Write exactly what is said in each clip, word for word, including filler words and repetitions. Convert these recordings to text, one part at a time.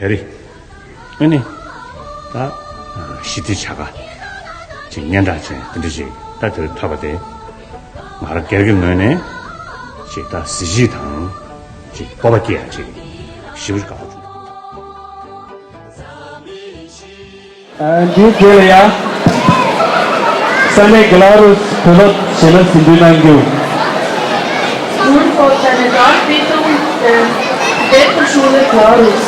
རེད། ཨ་ནི། ད་ཞི་བདེ་བྱ་དགའ་ཅིག་སྙན་གྲགས་ཅན་དེ་འདྲ་ཅིག་ད་དེར་ཐོབ་པ་དེ། ང་རང་སྒེར་གྱི་ངོས་ནས་ཅིག་ད་གཟི་བརྗིད་དང་ཅིག་སྤོབས་པ་སྐྱེ་ཡ་ཅིག་ཞེ་པོ་ཅིག་དགའ་པོ་བྱུང་། ཨ། འདིའི་རྗེས་ལ་ཡང་ས་གནས་གྷི་ལ་རུས་བོད་སློབ་གཞས་སྣ་གཟིགས་འབུལ་གནང་རྒྱུ། Nun folgt eine Darbietung der Gebetterschule Glarus.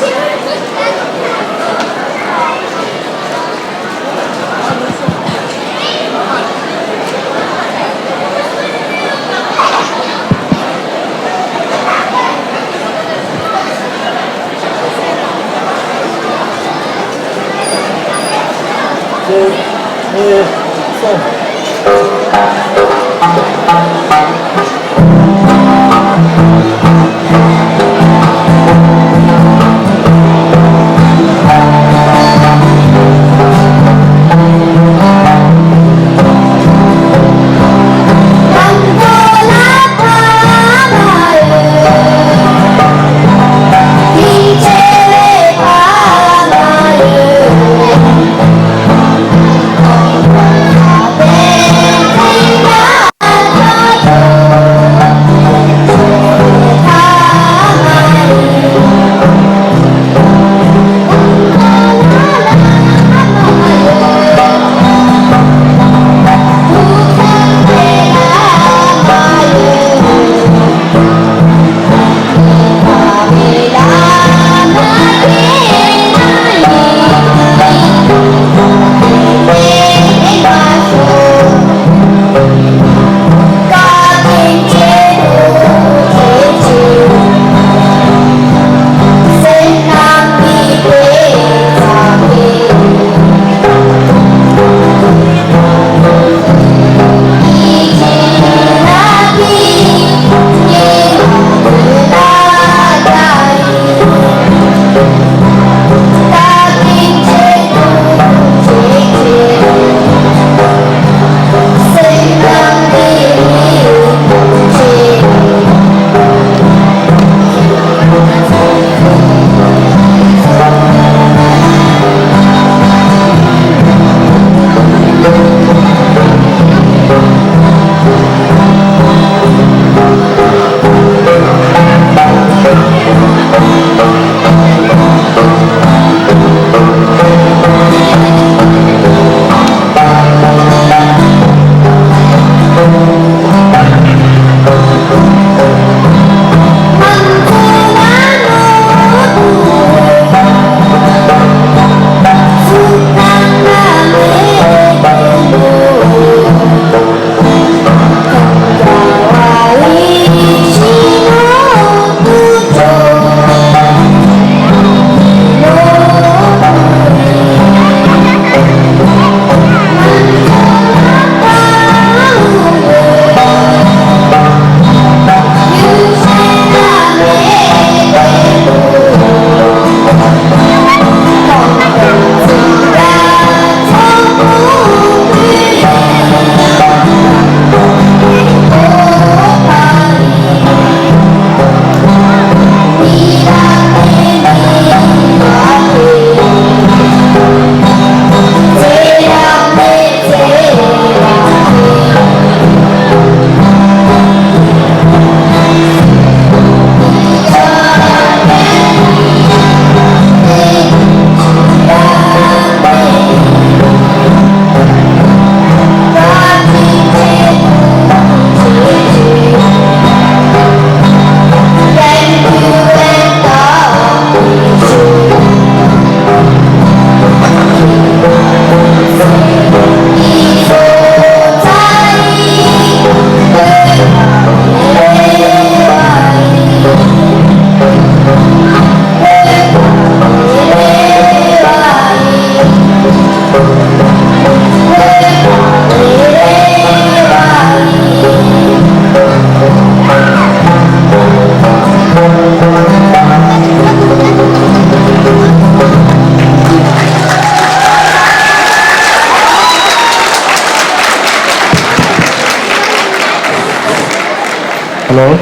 Hello.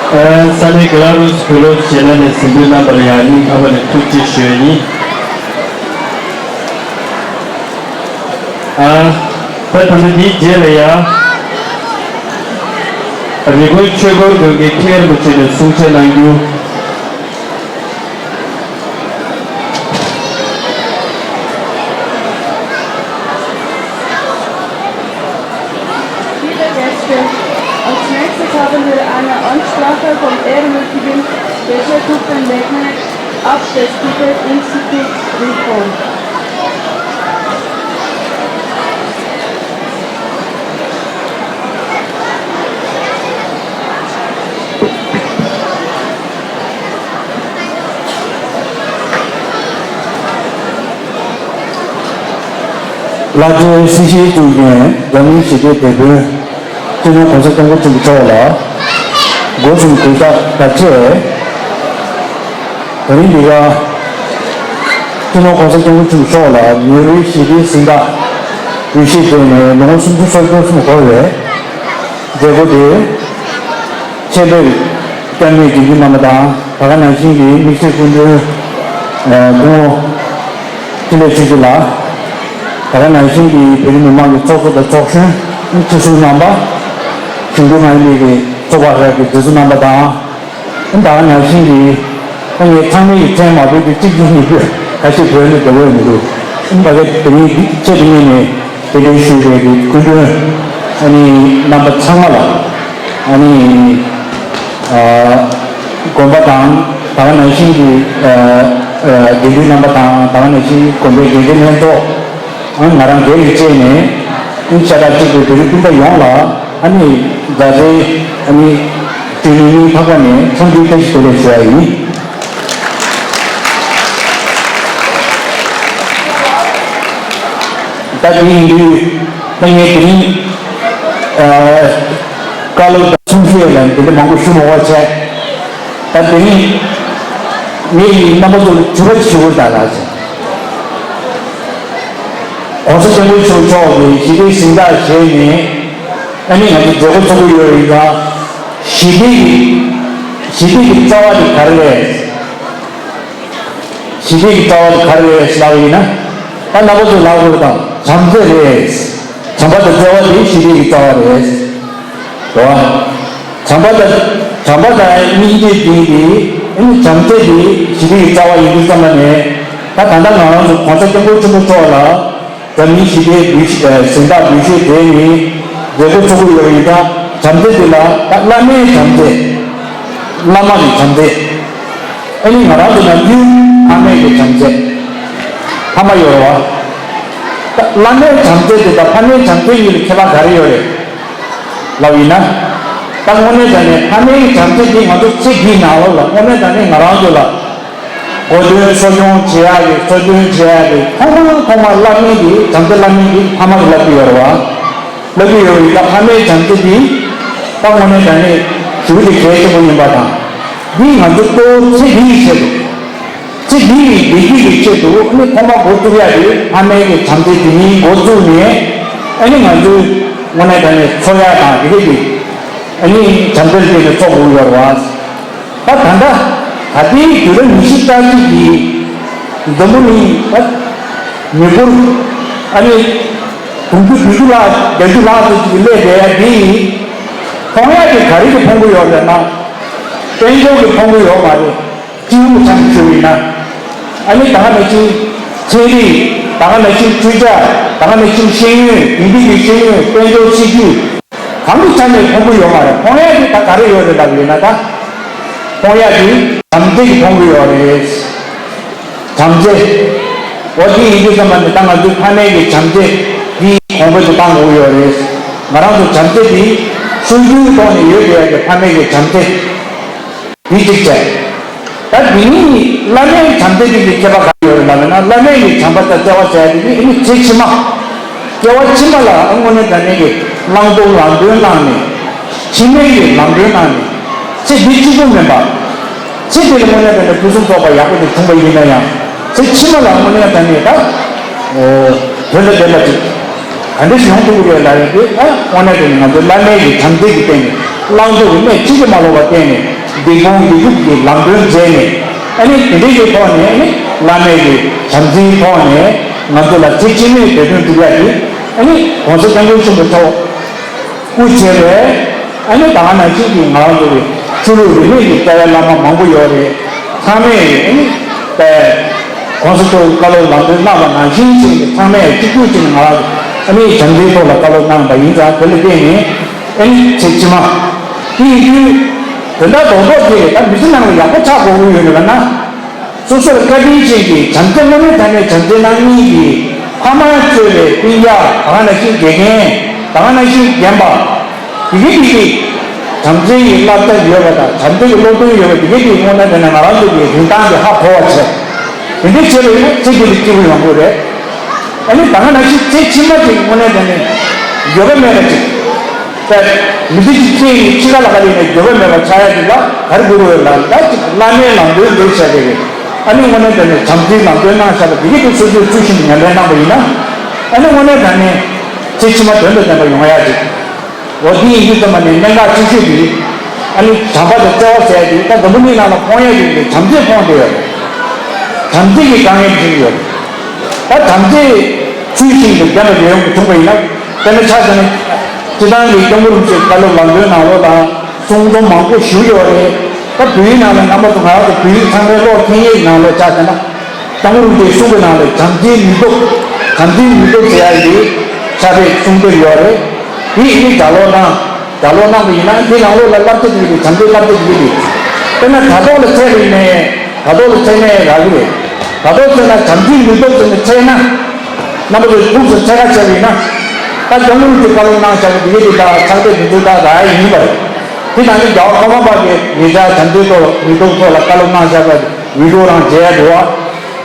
ས་གནས་གྷི་ལ་རུས་བོད་ལོ་ཆེ་ལ་ནས་གཟིགས་འབུལ་གནང་བར་ཡང་སྙིང་ཐག་པ་ནས་ཐུགས་རྗེ་ཞུ་ཡ་ཡིན། ཨ། ད་ད་ལྟ་འདིའི་རྗེས་ལ་ཡང་། རི་ཀོན་ཆོས་འཁོར་དགོན་གྱི་ཁྲི་ཨར་མོ་ཆེ་ནས་གསུང་བཤད་གནང་རྒྱུ། Liebe Gäste, als nächstes haben wir eine Ansprache vom ehrenwürdigen Beschäftigten Wegner, Abt des Tibet-Instituts Rippon. ལྷ་རྩེའི་སྲིད་ཞིའི་གཙུག་རྒྱན་འཛམ་གླིང་ཞི་བདེའི་དེད་དཔོན་སྤྱི་ནོར་༸གོང་ས་༸སྐྱབས་མགོན་ཆེན་པོ་མཆོག་ལ་སྒོ་གསུམ་གུས་ཕྱག་དང་བཅས། ད་རིང་འདི་ག་སྤྱི་ནོར་༸གོང་ས་༸སྐྱབས་མགོན་ཆེན་པོ་མཆོག་ལ་མེས་པོའི་ཞི་བདེའི་གཟེངས་རྟགས་འབུལ་བཞེས་མཛད་ནས་ལོ་ངོ་སུམ་ཅུ་སོ་བཅུ་ཙམ་འགོར་བའི་མཛད་སྒོ་དེ། ཆེད་ཕེབས་སྐྱབས་གནས་དགེ་འདུན་རྣམ་པ་དང་། ད་ག་ནང་བཞིན་གྱི་དམིགས་བསལ་སྐུ་མགྲོན་སྐུ་ངོ་འཕྲིན་ལས་ཆོས་སྐྱིད་ལགས། ད་ག་ནང་བཞིན་གྱི་བོད་རིགས་མི་མང་གི་ཚོགས་གཙོ་དང་ཚོགས་གཞོན་སྤྱི་ཟུར་རྣམ་པ། གཞུང་འབྲེལ་མ་ཡིན་པའི་གི་ཚོགས་པ་ཁག་གི་མཛད་གཙོ་རྣམ་པ་དང་། ད་ག་ནང་བཞིན་གྱི་ད་ངས་ཚང་མའི་གི་མཚན་མ་འབོད་དུས་གཅིག་གིས་གཉིས་འབོད་ཁ་ཤས་འབོད་ནས་འགྲོ་གི་ཡོད་མི་འདུག་ད་ག་དེ་ནས་ཆེད་དུ་གཉེར་ནས། དེ་འདྲའི་ཞུས་པའི་གི་སྐུ་མགྲོན་ཨ་ནི་རྣམ་པ་ཚང་མ་ལ། ཨ་ནི་ཨ་དགོན་པ་དང་ད་ག་ནང་བཞིན་གྱི་ཨ་ཨ་དགེ་འདུན་རྣམ་པ་དང་། ད་ག་ནང་བཞིན་དགོན་པའི་དགེ་འདུན་ལྷན་ཚོགས། ཨ་ང་རང་སྒེར་ལ་བཅས་ནས་ཨ་ཤ་ཁྲག་གཅིག་པའི་བོད་རིགས་སྤུན་ཟླ་ཡོངས་ལ་ཨ་ནི་མཛའ་བརྩེའི་ཨ་ནི་སྤྱི་ནོར་སྙིང་ཐག་པ་ནས་འཚམས་འདྲིའི་བཀྲ་ཤིས་བདེ་ལེགས་ཞུ་ཡ་ཡིན། ད་དེ་ཡིན་དུས་ད་ངས་དེ་རིང་ཨ་བཀའ་སློབ་དང་གསུང་བཤད་ལ་འདི་འདྲ་མང་པོ་ཞུ་མ་དགོས་བྱས། ད་དེ་རིང་ངས་རྣམ་པ་ཚོ་ལ་དྲི་བ་ཞུ་དགོས་ད་ལགས་ཟེར། ༸གོང་ས་༸སྐྱབས་མགོན་ཆེན་པོ་མཆོག་གིས་ཞི་བདེའི་གཟེངས་རྟགས་བཞེས་ནས་ཨ་ནི་ང་ཚོ་མཛད་སྒོ་ཚོགས་ཀྱི་ཡོད་རེད་ད། ཞི་བདེ་གི་ཞི་བདེ་གི་རྩ་བ་དེ་ག་རེ་རེད། ཞི་བདེ་གི་རྩ་བ་དེ་ག་རེ་རེད་ལབ་པ་ཡིན་ན། ད་རྣམ་པ་ཚོས་ལབ་དགོས་རེད་ད། བྱམས་བརྩེ་རེད། བྱམས་པ་དང་བརྩེ་བ་དེ་ཞི་བདེ་གི་རྩ་བ་རེད། རེད་བ། བྱམས་པ་དང་བྱམས་པ་དང་སྙིང་རྗེ་དེ་དེ་ཨ་ནི་བྱམས་བརྩེ་དེ་ཞི་བདེ་གི་རྩ་བ་ཡིན་དུས་ཙམ་པ་ནས། ད་ད་ལྟ་ང་རང་ཚོ་༸གོང་ས་༸སྐྱབས་མགོན་ཆེན་པོ་མཆོག་ལ་འཛམ་གླིང་ཞི་བདེའི་འབུལ་ཞིག་གཟེངས་རྟགས་འབུལ་བཞེས་དེ་ནི་མཛད་སྒོ་ཚོགས་ཀྱི་ཡོད་ཡིན་ད། བྱམས་བརྩེ་དེ་ལ་ད་བླ་མའི་བྱམས་བརྩེ། བླ་མ་གི་བྱམས་བརྩེ། ཨ་ནི་ང་རང་ཚོ་ནང་ཁུལ་ཕ་མའི་གི་བྱམས་བརྩེ། ཕ་མ་ཡོད་རེད་བ། ད་བླ་མའི་བྱམས་བརྩེ་དེ་དང་ཕ་མའི་བྱམས་བརྩེ་གཉིས་ལ་ཁྱད་པར་ག་རེ་ཡོད་རེད་ལབ་ཡིན་ན། ད་དངོས་གནས་དྲང་གནས་ཕ་མའི་བྱམས་བརྩེ་འདི་ང་ཚོ་ཚེ་འདིའི་ནང་ལོགས་ལ་དངོས་གནས་དྲང་གནས་ང་རང་ཚོ་ལ་གོ་དོན་གསོ་སྐྱོང་བྱེད་ཡག་གི་གཙོ་སྐྱོང་བྱེད་ཡག་གི་ཐོག་མར་ཐོག་མར་བསླབ་མཁན་འདི་བྱམས་བརྩེ་བསླབ་མཁན་འདི་ཕ་མ་གིས་བསླབ་ཀྱི་ཡོད་རེད་བ། བསླབ་ཀྱི་ཡོད་རེད། ད་ཕ་མའི་བྱམས་བརྩེ་འདི་ད་དངོས་གནས་དྲང་གནས་ཞེ་པོ་ཅིག་གལ་ཆེན་པོ་ཡིན་པ་དང་། འདི་ང་ཚོ་གཙོ་བོ་ཚེ་འདི་ཡི་ཆེད་དུ། ཚེ་འདི་ཡི་བདེ་སྐྱིད་ཀྱི་ཆེད་དུ་ཨ་ནི་ཐོག་མ་འགོ་བཙུགས་ཡག་དེ་ཕ་མའི་གི་བྱམས་བརྩེ་དེ་ནས་འགོ་བཙུགས་ནས། ཨ་ནི་ང་ཚོའི་དངོས་གནས་དྲང་གནས་འཚོ་ཡག་དང་དེ་གས་དེ་ཨ་ནི་བྱམས་བརྩེ་ལ་བརྟེན་ནས་འཚོ་དགོས་ཀྱི་ཡོད་རེད་བ། ད་ད་ལྟ་ད་ལྟའི་དུས་རབས་ཉི་ཤུ་རྩ་གཅིག་གི་འཛམ་བུ་གླིང་ད་མི་འབོར་ཨ་ནི་དུང་ཕྱུར་བདུན་ཅུ་ལྷག་བརྒྱད་ཅུ་ལྷག་ཙམ་ཅིག་སླེབས་བསྡད་ཡག་དེ་ཡིན། ཕོངས་ཡག་དེ་ག་རེ་གིས་ཕོངས་ཀྱི་ཡོད་རེད་ན། དཔལ་འབྱོར་གྱིས་ཕོངས་ཀྱི་ཡོད་མ་རེད། སྤྱི་ཡོངས་ཆ་ནས་ཞུས་པ་ཡིན་ན། ཨ་ནི་ད་ག་ནང་བཞིན་ཚན་རིག་ད་ག་ནང་བཞིན་འཕྲུལ་ཆས། ད་ག་ནང་བཞིན་ཤེས་ཡོན། དེང་དུས་ཀྱི་ཤེས་ཡོན། དཔལ་འབྱོར་སྲིད་ཇུས། གང་གི་ཆ་ནས་ཕོངས་ཀྱི་ཡོད་མ་རེད། ཕོངས་ཡག་དེ་ད་ག་རེ་ཡོད་རེད་ལབ་ཡོད་ན། ད་ཕོངས་ཡག་དེ་བྱམས་བརྩེ་གིས་ཕོངས་ཀྱི་ཡོད་རེད། བྱམས་བརྩེ། འོ་དེ་ཡིན་དུས་ཙམ་པ་ནས་ད་ང་ཚོའི་ཕ་མའི་གི་བྱམས་བརྩེ་དེ་གོང་འཕེལ་དུ་གཏང་དགོས་ཀྱི་ཡོད་རེད། ང་རང་ཚོ་བྱམས་བརྩེ་དེ་སྲོལ་རྒྱུན་ཐོག་ནས་ཡོད་བསྡད་ཡག་གི་ཕ་མའི་གི་བྱམས་བརྩེ། འདི་གཅིག་བྱས། ད་འདི་ནི་བླ་མའི་བྱམས་བརྩེ་འདི་གི་ཁྱད་པར་ག་རེ་ཡོད་རེད་ལབ་ན། བླ་མའི་གི་བྱམས་པ་དང་བརྩེ་བ་ཟེར་ཡག་འདི་ནི་ཨ་ནི་ཚེ་ཕྱི་མ། སྐྱེ་བ་ཕྱི་མ་ལ་དངོས་གནས་དྲང་གནས་ཀྱི་བླང་དོར་ལམ་སྟོན་གནང་ནས། ཕྱི་མའི་གི་ལམ་སྟོན་གནང་ནས། ཚེ་འདི་གཅིག་པུ་མིན་པ། ཚེ་འདི་ལ་དངོས་གནས་དྲང་གནས་ཕུན་སུམ་ཚོགས་པ་ཡག་པོ་ཅིག་བྱུང་བ་ཡིན་ན་ཡང་། ཚེ་ཕྱི་མ་ལ་དངོས་གནས་དྲང་གནས་ད། དོན་དང་ལྡན་པ་ཅིག་ག་འདྲ་ཞིག་ཡོང་ཐུབ་ཀྱི་རེད་ལབ་ཡག་དེ། ཨ་དངོས་གནས་དྲང་གནས་ང་ཚོའི་བླ་མའི་གི་བྱམས་བརྩེ་གི་སྟེང་ནས། བླང་དོར་གྱི་སྣེ་གཅིག་ཀྱང་མ་ལོག་པར་བསྟན་ནས། སྡིག་སྤོང་སྡིག་སྒྲིབ་ཀྱི་ལམ་སྟོན་མཛད་ནས། ཨ་ནི་དེ་འདྲའི་གི་ཐོག་ནས་ཨ་ནི་བླ་མའི་གི་བྱམས་བརྩེའི་ཐོག་ནས་ང་ཚོ་ལ་ཚེ་ཕྱི་མའི་བདེ་དོན་སྒྲུབ་ཡ་དེ། ཨ་ནི་གོང་ས་སྐྱབས་མགོན་ཆེན་པོ་མཆོག་སྐུ་མཇལ་བས། ཨ་ནི་ད་ག་ནང་བཞིན་གྱི་ང་རང་ཚོ་གི་ཆོས་ལུགས་རིས་མེད་ཀྱི་རྩ་བའི་བླ་མ་མང་པོ་ཡོད་རེད། ཚང་མས་ཨ་ནི་པས་གོང་ས་མཆོག་གི་བཀའ་སློབ་ལམ་སྟོན་གནང་བ་ནང་བཞིན་བྱས་ནས། ཚང་མས་གཅིག་གྱུར་བྱས་ནས་ང་རང་ཚོ་ཨ་ནི་བྱམས་བརྩེའི་ཐོག་ལ་བཀའ་སློབ་གནང་བ་ཡིན་ཙང་། དེ་ལ་བརྟེན་ནས་ཨ་ནི་ཚེ་ཕྱི་མ་དེ་ཡིན་དུས། དེ་འདྲ་རྡོག་རྡོག་དེ་ད་མི་ཚེ་ནང་ལ་ཡག་པོ་ཆགས་དགོས་ཀྱི་ཡོད་རེད་ལབ་ན། སོ་སོར་བཀའ་དྲིན་ཅན་གྱི་བྱམས་བརྩེ་དངོས་གནས་དྲང་གནས་བྱམས་བརྩེ་གནང་མཁན་གྱི་ཕ་མ་གཙོས་པའི་སྤུན་ཀྱག་ད་ག་ནང་བཞིན་དགེ་རྒན། ད་ག་ནང་བཞིན་རྒན་པ། དེ་གའི་དེ་གའི་བྱམས་བརྩེ་ཡི་བསླབ་བྱ་ཡོད་པ་དང་། བྱམས་བརྩེ་ཡི་སློབ་སྟོན་ཡོད་པ་དེ་གའི་དེ་དངོས་གནས་དྲང་གནས་ང་རང་ཚོ་གི་རིན་ཐང་དེ་ཧ་གོ་བ་བྱས། དེ་འདྲ་བྱས་པ་ཡིན་ན་ཚེ་འདི་ལ་སྐྱིད་པོ་ཡོང་གི་རེད། ཨ་ནི་ད་ག་ནང་བཞིན་ཚེ་ཕྱི་མ་ཅིག་དངོས་གནས་དྲང་གནས་འགྱོད་པ་མེད་པ་ཅིག་པས། མི་ཚེ་གཅིག་སྐྱེལ་ནས་འཆི་ཁ་ལ་ཁ་ལས་ནས་འགྱོད་པ་མེད་པ་ཆགས་ཡ་ཅིག་ལ་ག་རེ་དགོས་ཀྱི་ཡོད་ལབ་ན། ཅིག་བླ་མའི་ལམ་སྟོན་འདིར་བྱས་པའི་ཨ་ནི་དངོས་གནས་དྲང་གནས་བྱམས་བརྩེའི་ལམ་སྟོན་གནང་བཞག་པ་དེ་གའི་དེ་སོ་སོས་ཚུལ་བཞིན་དུ་ཉམས་ལེན་གནང་པ་ཡིན་ན། ཨ་ནི་དངོས་གནས་དྲང་གནས་ཚེ་ཕྱི་མ་དོན་དང་ལྡན་པ་ཡོང་ཡ་ཅིག་འོ་དེ་ཡིན་དུས་ཙམ་པ་ནས་གནད་འགག་ཆེ་ཤོས་དེ་ཨ་ནི་བྱམས་པ་དང་བརྩེ་བ་ཟེར་ཡ་དེ། ད་འཛམ་བུ་གླིང་ནང་ལ་སྤོང་ཡ་དེ་བྱམས་བརྩེས་སྤོང་བསྡད་ཡོད་རེད། བྱམས་བརྩེ་གི་དཀའ་ངལ་འཕྲད་ཀྱི་ཡོད་རེད། ད་བྱམས་བརྩེ་ཚུལ་བཞིན་དུ་ལྡན་པ་ཡོང་གི་བྱུང་བ་ཡིན་ན། དཔེར་ན་ཆ་བཞག་ན་སྤྱིར་བཏང་གི་སྐྱབས་མགོན་རིན་པོ་ཆེའི་བཀའ་སློབ་ལམ་སྟོན་ནང་ལོགས་ལ་གསུང་རྩོམ་མང་པོ་ཞིག་ཡོད་རེད། ད་བོད་ཡིག་ནང་ལ་རྣམ་པ་ཚོ་ང་རང་ཚོ་བོད་ཡིག་ཚང་མའི་ཀློག་མཁྱེན་ཡས་ནང་ལོགས་ཆ་བཞག་ན། སྐྱབས་མགོན་རིན་པོ་ཆེའི་གསུང་གི་ནང་ལ་བྱམས་བརྩེའི་ནུས་སྟོབས། བྱམས་བརྩེའི་ནུས་སྟོབས་ཟེར་ཡ་ཡི་ཕྱག་དཔེ་གསུང་དེབ་ཡོད་རེད། དེ་ཡིན་ནི་ལྗགས་ཀློག་གནང་། ལྗགས་ཀློག་གནང་བ་ཡིན་ན་དེ་ནང་ལོགས་ལ་བསླབ་བྱ་དེ་རེད། བྱམས་བརྩེའི་བསླབ་བྱ་དེ་རེད། དཔེར་ན་དྲ་ཐོག་ལ་བཙལ་བ་ཡིན་ནའི། དྲ་ཐོག་ལ་བཙལ་ནའི་རག་གི་རེད། དྲ་ཐོག་བཙལ་ན་བྱམས་བརྩེའི་ནུས་སྟོབས་ཟེར་ནས་བཙལ་ན། རྣམ་པ་ཚོས་ཐུགས་སུ་འཚོལ་ག་བྱས་པ་ཡིན་ན། ད་སྐྱབས་མགོན་རིན་པོ་ཆེས་བཀའ་སློབ་གནང་བཞག་པ་དེ་གའི་དེ་དག་ཕྱག་དེབ་དེ་ཚོ་དག་རག་ཡ་ཡིན་པ་རེད། དེ་དང་ནི་རྒྱལ་བ་ཀརྨ་པ་གིས་ཉེ་ཆར་བྱམས་བརྩེའི་ཐོག་ལ་ནུས་སྟོབས་ཐོག་ལ་བཀའ་སློབ་གནང་བཞག་པ་བི་ཌིའོ་རང་མཇལ་ཡ་འདུག་བ།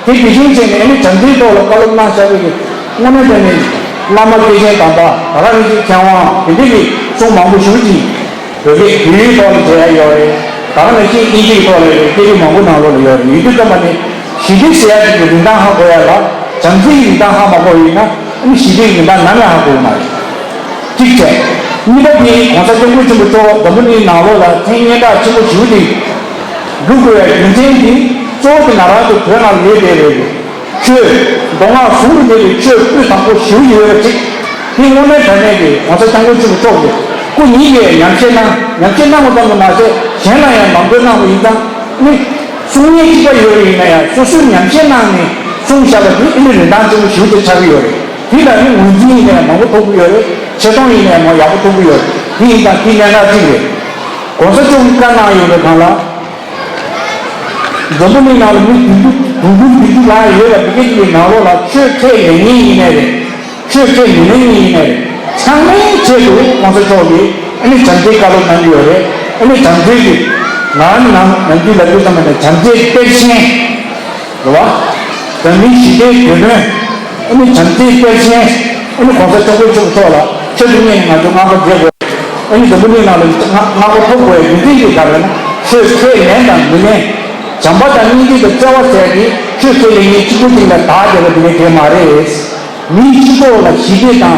དེ་དེ་བཞིན་བྱས་ནས་ཨ་ནི་བྱམས་བརྩེའི་ཐོག་ལ་བཀའ་སློབ་གནང་བཞག་པའི་གི་དངོས་གནས་དྲང་གནས་བླ་མ་སྐྱེས་ཆེན་དམ་པ་ད་ག་རང་གི་མཁས་དབང་དེ་འདྲ་གི་གསུང་མང་པོ་ཞེ་པོ་ཅིག་བོད་སྐད་བོད་ཡིག་ཐོག་ལ་མཇལ་ཡ་ཡོད་རེད། ད་ག་ནང་བཞིན་དབྱིན་ཇིའི་ཐོག་ལ་ཡོད་རེད། སྐད་རིགས་མང་པོ་ནང་ལོགས་ལ་ཡོད་རེད། ཡིན་དུས་ཙམ་པ་ནས་ཞི་བདེ་ཟེར་ཡ་དེ་གི་རིན་ཐང་ཧ་གོ་ཡ་ལ། བྱམས་བརྩེའི་རིན་ཐང་ཧ་མ་གོ་བ་ཡིན་ན་ཨ་ནི་ཞི་བདེའི་རིན་ཐང་ནམ་ཡང་ཧ་གོ་གི་མ་རེད། གཅིག་བྱས། གཉིས་པ་དེ་༸གོང་ས་༸སྐྱབས་མགོན་ཆེན་པོ་མཆོག་འཛམ་བུ་གླིང་ནང་ལོགས་ལ་མཚན་སྙན་གྲགས་ཆེན་པོ་ཞེ་པོ་དེ་འགྲུབ་དགོས་པའི་རྒྱུ་མཚན་དེ་གཙོ་བོ་དེ་ང་རང་ཚོ་བོད་ནང་ལ་ཡོད་བསྡད་པའི་ཆོས། མདོ་སྔགས་ཟུང་དུ་འབྲེལ་བའི་ཆོས་སྤུས་དག་པོ་ཞེ་པོ་ཡོད་པ་ཅིག་དེ་དངོས་གནས་དྲང་གནས་ཀྱི་༸གོང་ས་༸སྐྱབས་མགོན་ཆེན་པོ་མཆོག་གིས་སྐུ་ཉིད་ཀྱིས་ཉམས་བཞེས་གནང་། ཉམས་བཞེས་གནང་བ་ཙམ་དུ་མ་ཟད་གཞན་ལ་ཡང་ལམ་སྟོན་གནང་བ་ཡིན་ཙང་ནི། གསུང་མཁན་གཅིག་པ་ཡོད་པ་ཡིན་ན་ཡང་སོ་སོས་ཉམས་བཞེས་གནང་ནས་གསུངས་བཞག་པ་དེ་ཨ་ནི་རིན་ཐང་ཆེན་པོ་ཞེ་པོ་ཅིག་ཆགས་ཀྱི་ཡོད་རེད། དེ་ལ་ནི་ངོས་འཛིན་ཡིན་ན་ཡང་མང་པོ་ཐོབ་ཀྱི་ཡོད་རེད། ཆེ་མཐོང་ཡིན་ན་ཡང་མང་ཡག་པོ་ཐོབ་ཀྱི་ཡོད་རེད། དེ་ཡིན་ཙང་དེ་གནད་འགག་གཅིག་རེད། ༸གོང་ས་མཆོག་གིས་བཀའ་གནང་ཡོད་པའི་སྒང་ལ། འཛམ་བུ་གླིང་ནང་ལ་མི་དུང་ཕྱུར་དུང་ཕྱུར་བདུན་ཅུ་ལྷག་ཡོད་པ་དེ་གའི་དེ་གའི་ནང་ལོགས་ལ་ཆོས་ཁས་ལེན་མཁན་ཡིན་ནའི་རེད། ཆོས་ཁས་མི་ལེན་མཁན་ཡིན་ནའི་རེད། ཚང་མའི་ཆེད་དུ་༸གོང་ས་མཆོག་གིས་ཨ་ནི་བྱམས་བརྩེའི་བཀའ་སློབ་གནང་གི་ཡོད་རེད། ཨ་ནི་བྱམས་བརྩེ་གི་ང་ནང་ནང་རྒྱུད་ལ་དུས་ཙམ་པ་ནས་བྱམས་བརྩེའི་གཏེར་ཆེན། རེད་བ། འཛམ་གླིང་ཞི་བདེའི་དེད་དཔོན། ཨ་ནི་བྱམས་བརྩེའི་གཏེར་ཆེན། ཨ་ནི་༸གོང་ས་༸སྐྱབས་མགོན་ཆེན་པོ་མཆོག་ལ་ཆེད་དུ་གཉེར་ནས་ང་ཚོས་བསྔགས་པ་མཛད་དགོས། ཨ་ནི་འཛམ་བུ་གླིང་ནང་ལ་བསྔགས་པ་ཐོབ་དགོས་པའི་རྒྱུ་མཚན་དེ་ག་རེ་ན། ཆོས་ཁས་ལེན་དང་མི་ལེན། བྱམས་པ་དང་སྙིང་རྗེ་དང་བརྩེ་བ་ཟེར་ཡ་དེ་ཆོས་ཁས་ལེན་མཁན་གཅིག་པུ་དེ་ལ་བདག་བྱས་པ་དེ་ནི་དེ་མ་རེད། མིའི་སྤྱི་ཚོགས་ལ་ཞི་བདེ་དང་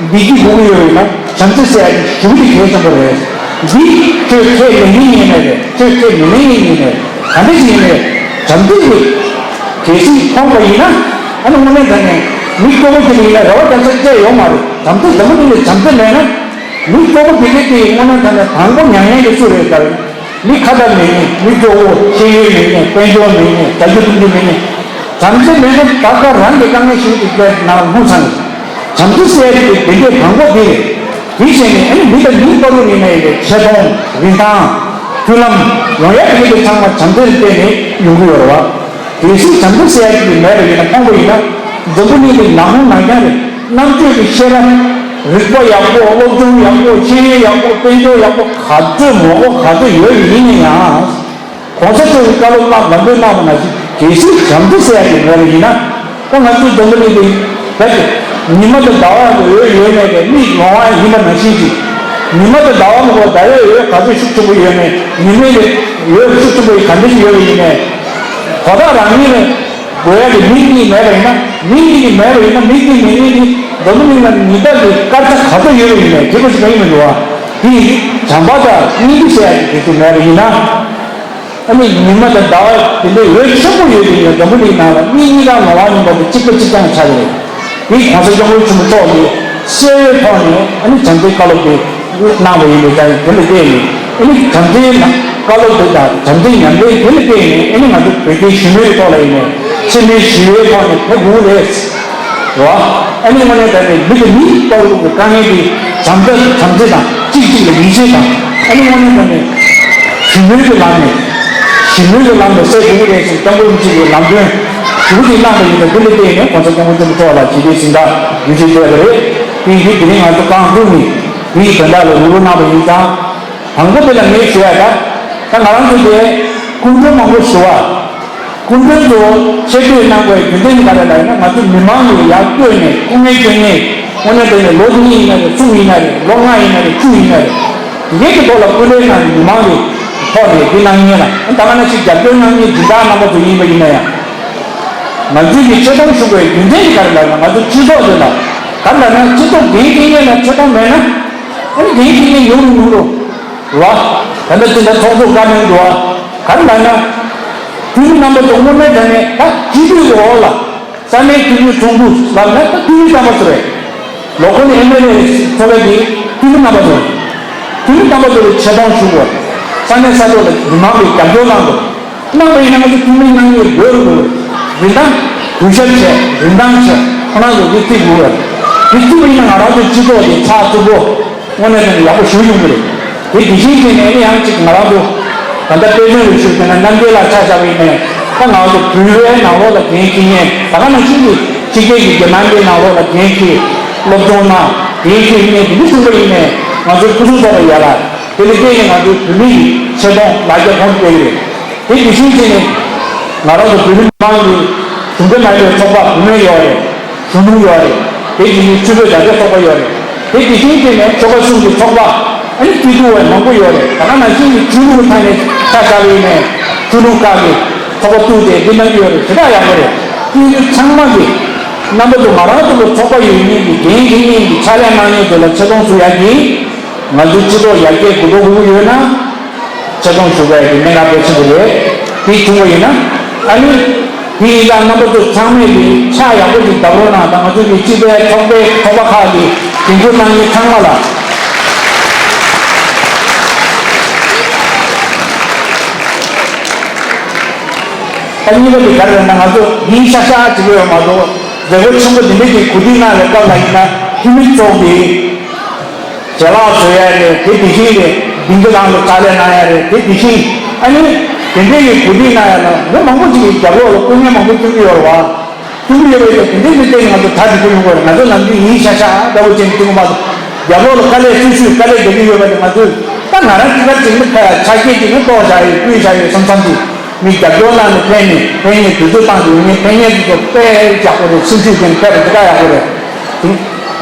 བདེ་སྐྱིད་དགོས་ཀྱི་ཡོད་པ་ཡིན་ན་བྱམས་བརྩེ་ཟེར་ཡ་དེ་ཞེ་པོ་ཅིག་གལ་ཆེན་པོ་རེད། འདི་ཆོས་ཁས་ལེན་མཁན་ཡིན་ནའི་རེད། ཆོས་ཁས་མི་ལེན་མཁན་ཡིན་ནའི་རེད། ག་འདྲ་ཞིག་ཡིན་ནའི་རེད། བྱམས་བརྩེ་དེ་གལ་སྲིད་ཕོག་པ་ཡིན་ན། ཨ་ནི་དངོས་གནས་དྲང་གནས་མི་སྐྱོ་པོ་ཅིག་ལ་ཡིན་ན་རེ་བ་རྒྱ་ཆེ་སྐྱེ་ཡོང་མ་རེད། བྱམས་བརྩེ་འཛམ་བུ་གླིང་ལ་བྱམས་བརྩེ་མེད་ན། མི་སྐྱོ་པོ་དེ་གས་དེ་དངོས་གནས་དྲང་གནས་དང་པོ་མྱ་ངན་གྱིས་སུ་རེད་ལྟར། མི་ཁ་བརྡ་མེད་མཁན། མི་སྐྱོ་བོ། ཤེས་ཡོན་མེད་མཁན། དཔལ་འབྱོར་མེད་མཁན། བྱ་རྒྱུ་བཏུང་རྒྱུ་མེད་མཁན། བྱམས་བརྩེ་མེད་ན་ད་ག་རང་གི་དཀའ་ངལ་ཞིག་ཏུ་བསྐྱལ་ནང་ལྷུང་ཚར་ནས། བྱམས་བརྩེ་ཟེར་ཡ་དེ་དེ་འདྲའི་དང་པོ་དེ་རེད། དེ་བྱས་ནས་ཨ་ནི་མི་དང་མིའི་བར་དུ་ཡིན་ནའི་རེད། ཆེ་མཐོང་། རིན་ཐང་། མཐུན་ལམ། ཡོང་ཡ་དེ་གས་དེ་ཚང་མ་བྱམས་བརྩེ་ལ་བརྟེན་ནས་ཡོང་གི་ཡོད་རེད་བ། གལ་སྲིད་བྱམས་བརྩེ་ཟེར་ཡ་དེ་མེད་པ་ཡིན་ན། ཕོངས་པ་ཡིན་ན། འཛམ་བུ་གླིང་འདི་ནག་ཁུང་ནག་རྐྱང་རེད། རྣམ་དཔྱོད་ཀྱི་ཤེས་རབ། རིག་པ་ཡག་པོ། སློབ་སྦྱོང་ཡག་པོ། ཤེས་ཡོན་ཡག་པོ། དཔལ་འབྱོར་ཡག་པོ། ག་ཚོད་མང་པོ་ག་ཚོད་ཡོད་ཡིན་ན་ཡང་། གོང་ས་མཆོག་གིས་བཀའ་སློབ་གནང་། ལམ་སྟོན་གནང་བ་ནང་བཞིན་གལ་སྲིད་བྱམས་བརྩེ་ཟེར་ཡ་དེ་མེད་པ་ཡིན་ན། ད་ང་ཚོའི་འཛམ་བུ་གླིང་འདི་ད་ཉི་མ་དང་ཟླ་བ་ལ་འོད་ཡོད་མེད་དེ་མིག་ལོང་བ་ཡིན་པ་ནང་བཞིན་གྱི། ཉི་མ་དང་ཟླ་བ་མ་གཏོགས་ཟླ་བའི་འོད་ག་ཚོད་ཤུགས་ཆེན་པོ་ཡོད་མེད། ཉི་མའི་འོད་ཤུགས་ཆེན་པོ་ཡིན་ག་འདྲ་ཞིག་ཡོད་པ་ཡིན་ནའི། དོ་བདག་རང་ཉིད་ལ་དགོས་ཡ་གི་མིག་གཉིས་མེད་པ་ཡིན་ན། མིག་གཉིས་མེད་པ་ཡིན་ན། མིག་གཉིས་མེད་མཁན་གྱི་འཛམ་བུ་གླིང་ལ་ཉི་ཟླ་གི་དཀར་ཆ་ག་ཚོད་ཡོད་པ་ཡིན་ནའི་དེ་ག་ཞིག་གང་ཡིན་མི་འདུག་བ། དེ་ཡིན་དུས་བྱམས་པ་དང་སྙིང་རྗེ་ཟེར་ཡ་གི་དེ་ཚོ་མེད་པ་ཡིན་ན། ཨ་ནི་ཉི་མ་དང་ཟླ་བ་དེ་འདྲའི་འོད་ཆེན་པོ་ཡོད་པའི་ཡང་འཛམ་བུ་གླིང་ནང་ལ་མི་གཉིས་ཀ་ལོང་བ་ཡིན་པ་དང་གཅིག་པ་གཅིག་རྐྱང་ཆགས་ཀྱི་རེད། དེ་གོང་ས་སྐྱབས་མགོན་ཆེན་པོ་མཆོག་གིས་གསལ་བའི་ཐོག་ནས་ཨ་ནི་བྱམས་བརྩེའི་བཀའ་སློབ་དེ་གནང་བ་ཡིན་པའི་ཆ་ནས། དེ་ལ་བརྟེན་ནས་ཨ་ནི་བྱམས་བརྩེའི་བཀའ་སློབ་དེ་དང་བྱམས་བརྩེའི་ཉམས་ལེན་དེ་ལ་བརྟེན་ནས་ཨ་ནི་ང་ཚོ་བོད་རྒྱའི་ཞི་མོལ་གྱི་ཐོག་ལ་ཡིན་ནའི་འཚེ་མེད་ཞི་བའི་ཐོག་ནས་ཕེབས་དགོས་རེད། རེད་བ། ཨ་ནི་དངོས་གནས་དྲང་གནས་མི་དང་མི་བར་ལ་དཀའ་ངལ་དེ་བྱམས་བརྩེ་བྱམས་བརྩེ་དང་གཅིག་གཅིག་ལ་ཡིད་ཆེས་དང་། ཨ་ནི་དངོས་གནས་དྲང་གནས་ཞི་མོལ་གྱི་ལམ་ནས་ཞི་མོལ་གྱི་ལམ་ལ་སེལ་དགོས་ཀྱི་རེད་ཅེས་སྐྱབས་མགོན་རིན་པོ་ཆེ་གིས་ལམ་སྟོན་ཞུ་གི་གནང་བ་ཡིན་པ་འདི་ལ་བརྟེན་ནས་གོང་ས་སྐྱབས་མགོན་ཆེན་པོ་མཆོག་ལ་ཞི་བདེའི་གཟེངས་རྟགས་འབུལ་བཞེས་བྱས་པ་རེད། དེ་ཡིན་དུས་དེ་རིང་ང་ཚོ་རྐང་བཙུགས་ནས་དེའི་དོན་དག་ལ་རུབ་རུབ་གནང་བ་ཡིན་ཙང་། དང་པོ་དེ་ལ་ངས་ཞུ་ཡ་ད། ད་ང་རང་ཚོ་དེ་སྐུ་མགྲོན་མང་པོ་ཞུ་བ། སྐུ་མགྲོན་ཚོ་ཆེ་བསྟོད་གནང་དགོས་རྒྱུ་མཚན་ག་རེ་ལབ་ན། ང་ཚོ་མི་མང་ལ་ཡར་བསྐྱོད་ནས་སྐུ་ངལ་སྐྱོན་ནས་དངོས་གནས་དྲང་གནས་ལོ་གཉིས་ཡིན་ན་རེད། གསུམ་ཡིན་ན་རེད། ལོ་ལྔ་ཡིན་ན་རེད། བཅུ་ཡིན་ན་རེད། དེ་གའི་གི་ཐོག་ལ་སྐུ་ལས་གནང་ནས་མི་མང་གི་ཐོག་ནས་འདི་གནང་མཁན་ལ་ད་ག་ནང་བཞིན་རྒྱབ་སྐྱོར་གནང་མཁན་སྦྱིན་བདག་རྣམ་པ་ཚོ་ཡིན་པ་ཡིན་ན་ཡང་། ང་ཚོའི་གི་ཆེ་མཐོང་ཞུ་དགོས་རྒྱུ་མཚན་དེ་ག་རེ་ལབ་ན། ང་ཚོ་སྤྱི་ཚོགས་འདི་ལ་ག་རེ་ལབ་ན། སྤྱི་ཚོགས་འགན་འཁྱེར་མཁན་ལ་ཆེ་མཐོང་མེད་ན། ཨ་ནི་འགན་འཁྱེར་མཁན་ཡོང་རུང་ཡོང་རུང་རེད་བ། ད་ལྟ་དེ་འདྲ་ཚོགས་གཙོ་བཀའ་མོལ་འདུག་བ། ག་རེ་ལབ་ན། འཐུས་མི་རྣམ་པ་ཚོ་དངོས་གནས་དྲང་གནས་ད་སྤྱི་འཐུས་ཀྱི་འོག་ལ། ས་གནས་འཐུས་མི་ཚོགས་འདུ་ལབ་ན་ད་འཐུས་མི་རྣམ་པ་ཚོ་རེད། ལོ་ཁོ་ནས་ཨེམ་ཨེལ་ཨེ་ཚོགས་པའི་གི་འཐུས་མི་རྣམ་པ་ཚོ་རེད། འཐུས་མི་རྣམ་པ་ཚོ་ལ་ཆེ་མཐོང་ཞུ་དགོས། ས་གནས་ས་ཐོག་ལ་མི་མང་གིས་རྒྱབ་སྐྱོར་གནང་དགོས། གནང་བ་ཡིན་ན་ང་ཚོ་འཐུས་མི་གནང་ཡས་དགོས་རེད། རིན་ཐང་གུས་ཞབས་བྱས། རིན་ཐང་བྱས། ཁོ་རང་ཚོ་འདི་བརྩི་དགོས་རེད། འདི་བརྩི་བ་ཡིན་ན་ང་རང་ཚོའི་སྤྱི་ཚོགས་འདི་ཚགས་ཚུད་པོ། དངོས་གནས་དྲང་གནས་ཡག་པོ་ཞིག་ཡོང་གི་རེད། དེ་དེ་བཞིན་བྱས་ནས་ཨ་ནི་ཡང་གཅིག་ང་རང་ཚོ་ད་ལྟ་དཔེ་མཚོན་ལ་ཞུ་བྱས་ན་རྣམ་རྒྱལ་ལགས་ཆ་བཞག་པ་ཡིན་ནའི། ད་ང་ཚོ་བོད་པའི་ནང་ལོགས་ལ་འགན་འཁྱེར་མཁན་ད་ག་ནང་བཞིན་གྱི་ཕྱི་རྒྱལ་གྱི་རྒྱ་ནག་གི་ནང་ལོགས་ལ་འགན་འཁྱེར། སློབ་སྦྱོང་གནང་། འགན་འཁྱེར་མཁན་དེ་འདྲ་བྱུང་པ་ཡིན་ནའི་ང་ཚོའི་སྐུ་གཟུགས་ཚོགས་པ་ཡར་ལ་དེ་ལ་བརྟེན་ནས་ང་ཚོའི་བོད་མི་ཡི་ཆེ་མཐོང་ལ་རྒྱ་གོང་དུ་སྤེལ་གྱི་རེད། དེ་དེ་བཞིན་བྱས་ནས་ང་རང་ཚོ་བོད་མི་མང་གི་གཞུང་འབྲེལ་མ་ཡིན་པའི་ཚོགས་པ་བུད་མེད་ཡོད་རེད། གཞོན་ནུ་ཡོད་རེད། དེ་བཞིན་ཆོས་བོད་དར་རྒྱས་ཚོགས་པ་ཡོད་རེད། དེ་དེ་བཞིན་བྱས་ནས་ཆོལ་ཁ་གསུམ་གྱི་ཚོགས་པ་ཨ་ནི་སྐྱིད་སྡུག་བའི་མང་པོ་ཡོད་རེད། ད་ག་ནང་བཞིན་གྱི་ཆོས་ལུགས་ཐད་ནས་ཆ་བཞག་པ་ཡིན་ནའི་ཆོས་ལུགས་ཁག་གི་ཚོགས་པ་བཙུགས་ཏེ་འདི་གནང་གི་ཡོད་རེད། དེ་དག་ཡག་པོ་རེད། དེ་ཚོ་ཚང་མ་གི་རྣམ་པ་ཚོ་ང་རང་ཚོ་ལ་ཚོགས་པ་ཡོད་མཁན་གྱི་འགན་འཁྱེར་མཁན་གྱི་ཕྱག་ལས་གནང་མཁན་ཚོ་ལ་ཆེ་མཐོང་ཞུ་ཡག་གི། ང་ཚོའི་སྤྱི་ཚོགས་ཡར་རྒྱས་འགྲོ་དགོས་ཀྱི་ཡོད་ན། ཆེ་མཐོང་ཞུ་དགོས་ཀྱི་གནད་འགག་གལ་ཆེན་པོ་རེད། དེ་བྱུང་བ་ཡིན་ན་ཨ་ནི། དེ་ཡིན་ཙང་རྣམ་པ་ཚོ་ཚང་མས་ཀྱི་ཕྱག་ཡག་པོ་ཞིག་བརྡབ་རོགས་གནང་དང་། ང་ཚོ་གི་སྤྱི་པའི་ཚོགས་པའི་ཚོགས་པ་ཁག་གི་འགན་འཁུར་གནང་མཁན་ཚང་མ་ལ། ད་གཉིས་པ་དེ་ག་རེ་རེད་ན། ང་ཚོ་ཡིན་ཤག་ཤག་བྱེད་ཀྱི་ཡོད་མ་གཏོགས། མཛད་སྒོ་ཆེན་པོ་འདི་འདྲ་ཞིག་གོ་སྒྲིག་གནང་བའི་སྐབས་ལ་ཡིན་ན་འཐུས་མི་ཚོགས་ཀྱིས་ཞལ་ལག་བཟོ་ཡ་རེད། དེ་དེ་བཞིན་རེད། སྡིངས་ཆ་ནང་ལ་ཕྱག་ལས་གནང་ཡ་རེད། དེ་དེ་བཞིན་ཨ་ནི་དེ་འདྲའི་གི་གོ་སྒྲིག་གནང་ཡ་ལ་མི་མང་པོ་ཅིག་གིས་རྒྱབ་ལོགས་ལ་སྐུ་ངལ་མང་པོ་བསྐྱོན་གྱི་ཡོད་རེད་བ། སྐྱོན་ཡོད་པའི་དེ་འདྲའི་མི་སྟེང་ང་ཚོ་གྲ་སྒྲིག་པོ་ཡོང་དགོས་རེད། ང་ཚོ་ནམ་རྒྱུན་ཡིན་ཤག་ཤག་འདྲ་པོ་ཅན་སྐྱོན་པ། རྒྱབ་ལོགས་ལ་དཀའ་ལས་སུ་ཞུས་དཀའ་ལས་རྒྱག་གི་ཡོད་པ་དེ་ང་ཚོས་ད་ང་རང་གཅིག་པ་གཅིག་ནི་ཕ་ཆ་རྐྱེན་གཅིག་ནི་རྟོགས་བཞག་ཡོད། བསྐུལ་བཞག་ཡོད་བསམ་བསམ་གྱིས་མི་རྒྱབ་སྐྱོར་གནང་ནས་ཕན་ནས་ཕན་ཡོན་དུས་ཚོད་བཏང་དུས་ངས་ཕན་ཡོན་དེ་ཚོ་དཔེ་ཡག་པོ་རེད། སེམས་ཤུགས་ཅན་དཔེ་རུ་དེ་ག་ཡག་པོ་རེད། དེ་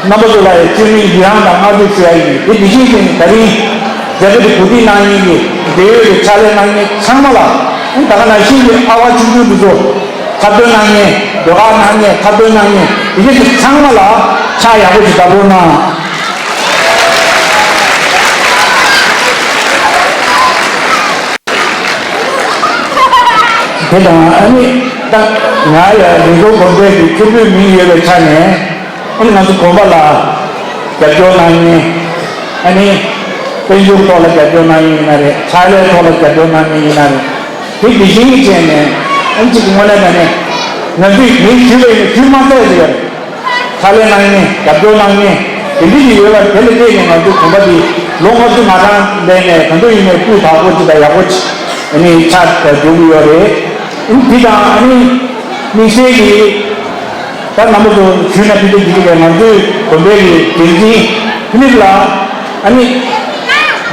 རྣམ་པ་ཚོ་ལ་ཡང་བཅོས་མིན་ཡིད་རངས་དང་བསྔགས་བརྗོད་ཞུ་ཡ་ཡིན། དེ་དེ་བཞིན་བྱས་ནས་ད་རིང་མཛད་སྒོ་དེ་གོ་སྒྲིག་གནང་མཁན་གྱི་འབྲེལ་ཡོད་ཀྱི་ཕྱག་ལས་གནང་མཁན་ཚང་མ་ལ་ད་ག་ནང་བཞིན་གྱི་ཨ་བ་ཆུང་ཆུང་དེ་ཚོ། ཐབས་འདོན་གནང་མཁན། ཟློས་གར་གནང་མཁན། ཐབས་འདོན་གནང་མཁན་དེ་གས་ཚང་མ་ལ་ཕྱག་ཡག་པོ་ཞིག་བརྡབ་རོགས་གནང་། དེ་དང་ཨ་ནི་ད་ང་ཡང་རི་མགོ་དགོན་པའི་གི་མཁན་པོའི་མིང་ཡོད་པའི་ཆ་ནས། ཨ་ནི་ང་ཚོ་དགོན་པ་ལ་རྒྱབ་སྐྱོར་གནང་མཁན། ཨ་ནི་དཔལ་འབྱོར་ཐོག་ལ་རྒྱབ་སྐྱོར་གནང་མཁན་ཡིན་ན་རེད། ཕྱག་ལས་ཐོག་ལ་རྒྱབ་སྐྱོར་གནང་མཁན་ཡིན་ན་རེད། དེ་དེ་བཞིན་བྱས་ནས་ཨ་ནི་གཅིག་དངོས་གནས་དྲང་གནས་ང་ཚོས་མིང་ཞུས་པ་ཡིན་ན་ཞུས་མ་ཚར་ཟེར་ཡ་རེད། ཕྱག་ལས་གནང་མཁན། རྒྱབ་སྐྱོར་གནང་མཁན་དེ་འདྲ་ཞིག་ཡོད་པ་དེ་ལ་བརྟེན་ནས་ང་ཚོའི་དགོན་པ་འདི་ལོ་ལྔ་བཅུ་ང་གྲངས་ལོན་ནས་གང་དུ་ཡིན་ནའི་སྤུས་དག་པོ་ཅིག་དང་ཡག་པོ་ཅིག་ཨ་ནི་ཆགས་འགྲོ་གི་ཡོད་རེད། ཨ་ནི་འདི་དང་ཨ་ནི་དམིགས་བསལ་གྱི་ད་རྣམ་པ་ཚོ་ཞུས་ན་ཕི་དེ་འདི་གི་ང་ཚོའི་དགོན་པའི་གི་འགན་འཛིན་ཕི་ལིབ་ལགས་ཨ་ནི་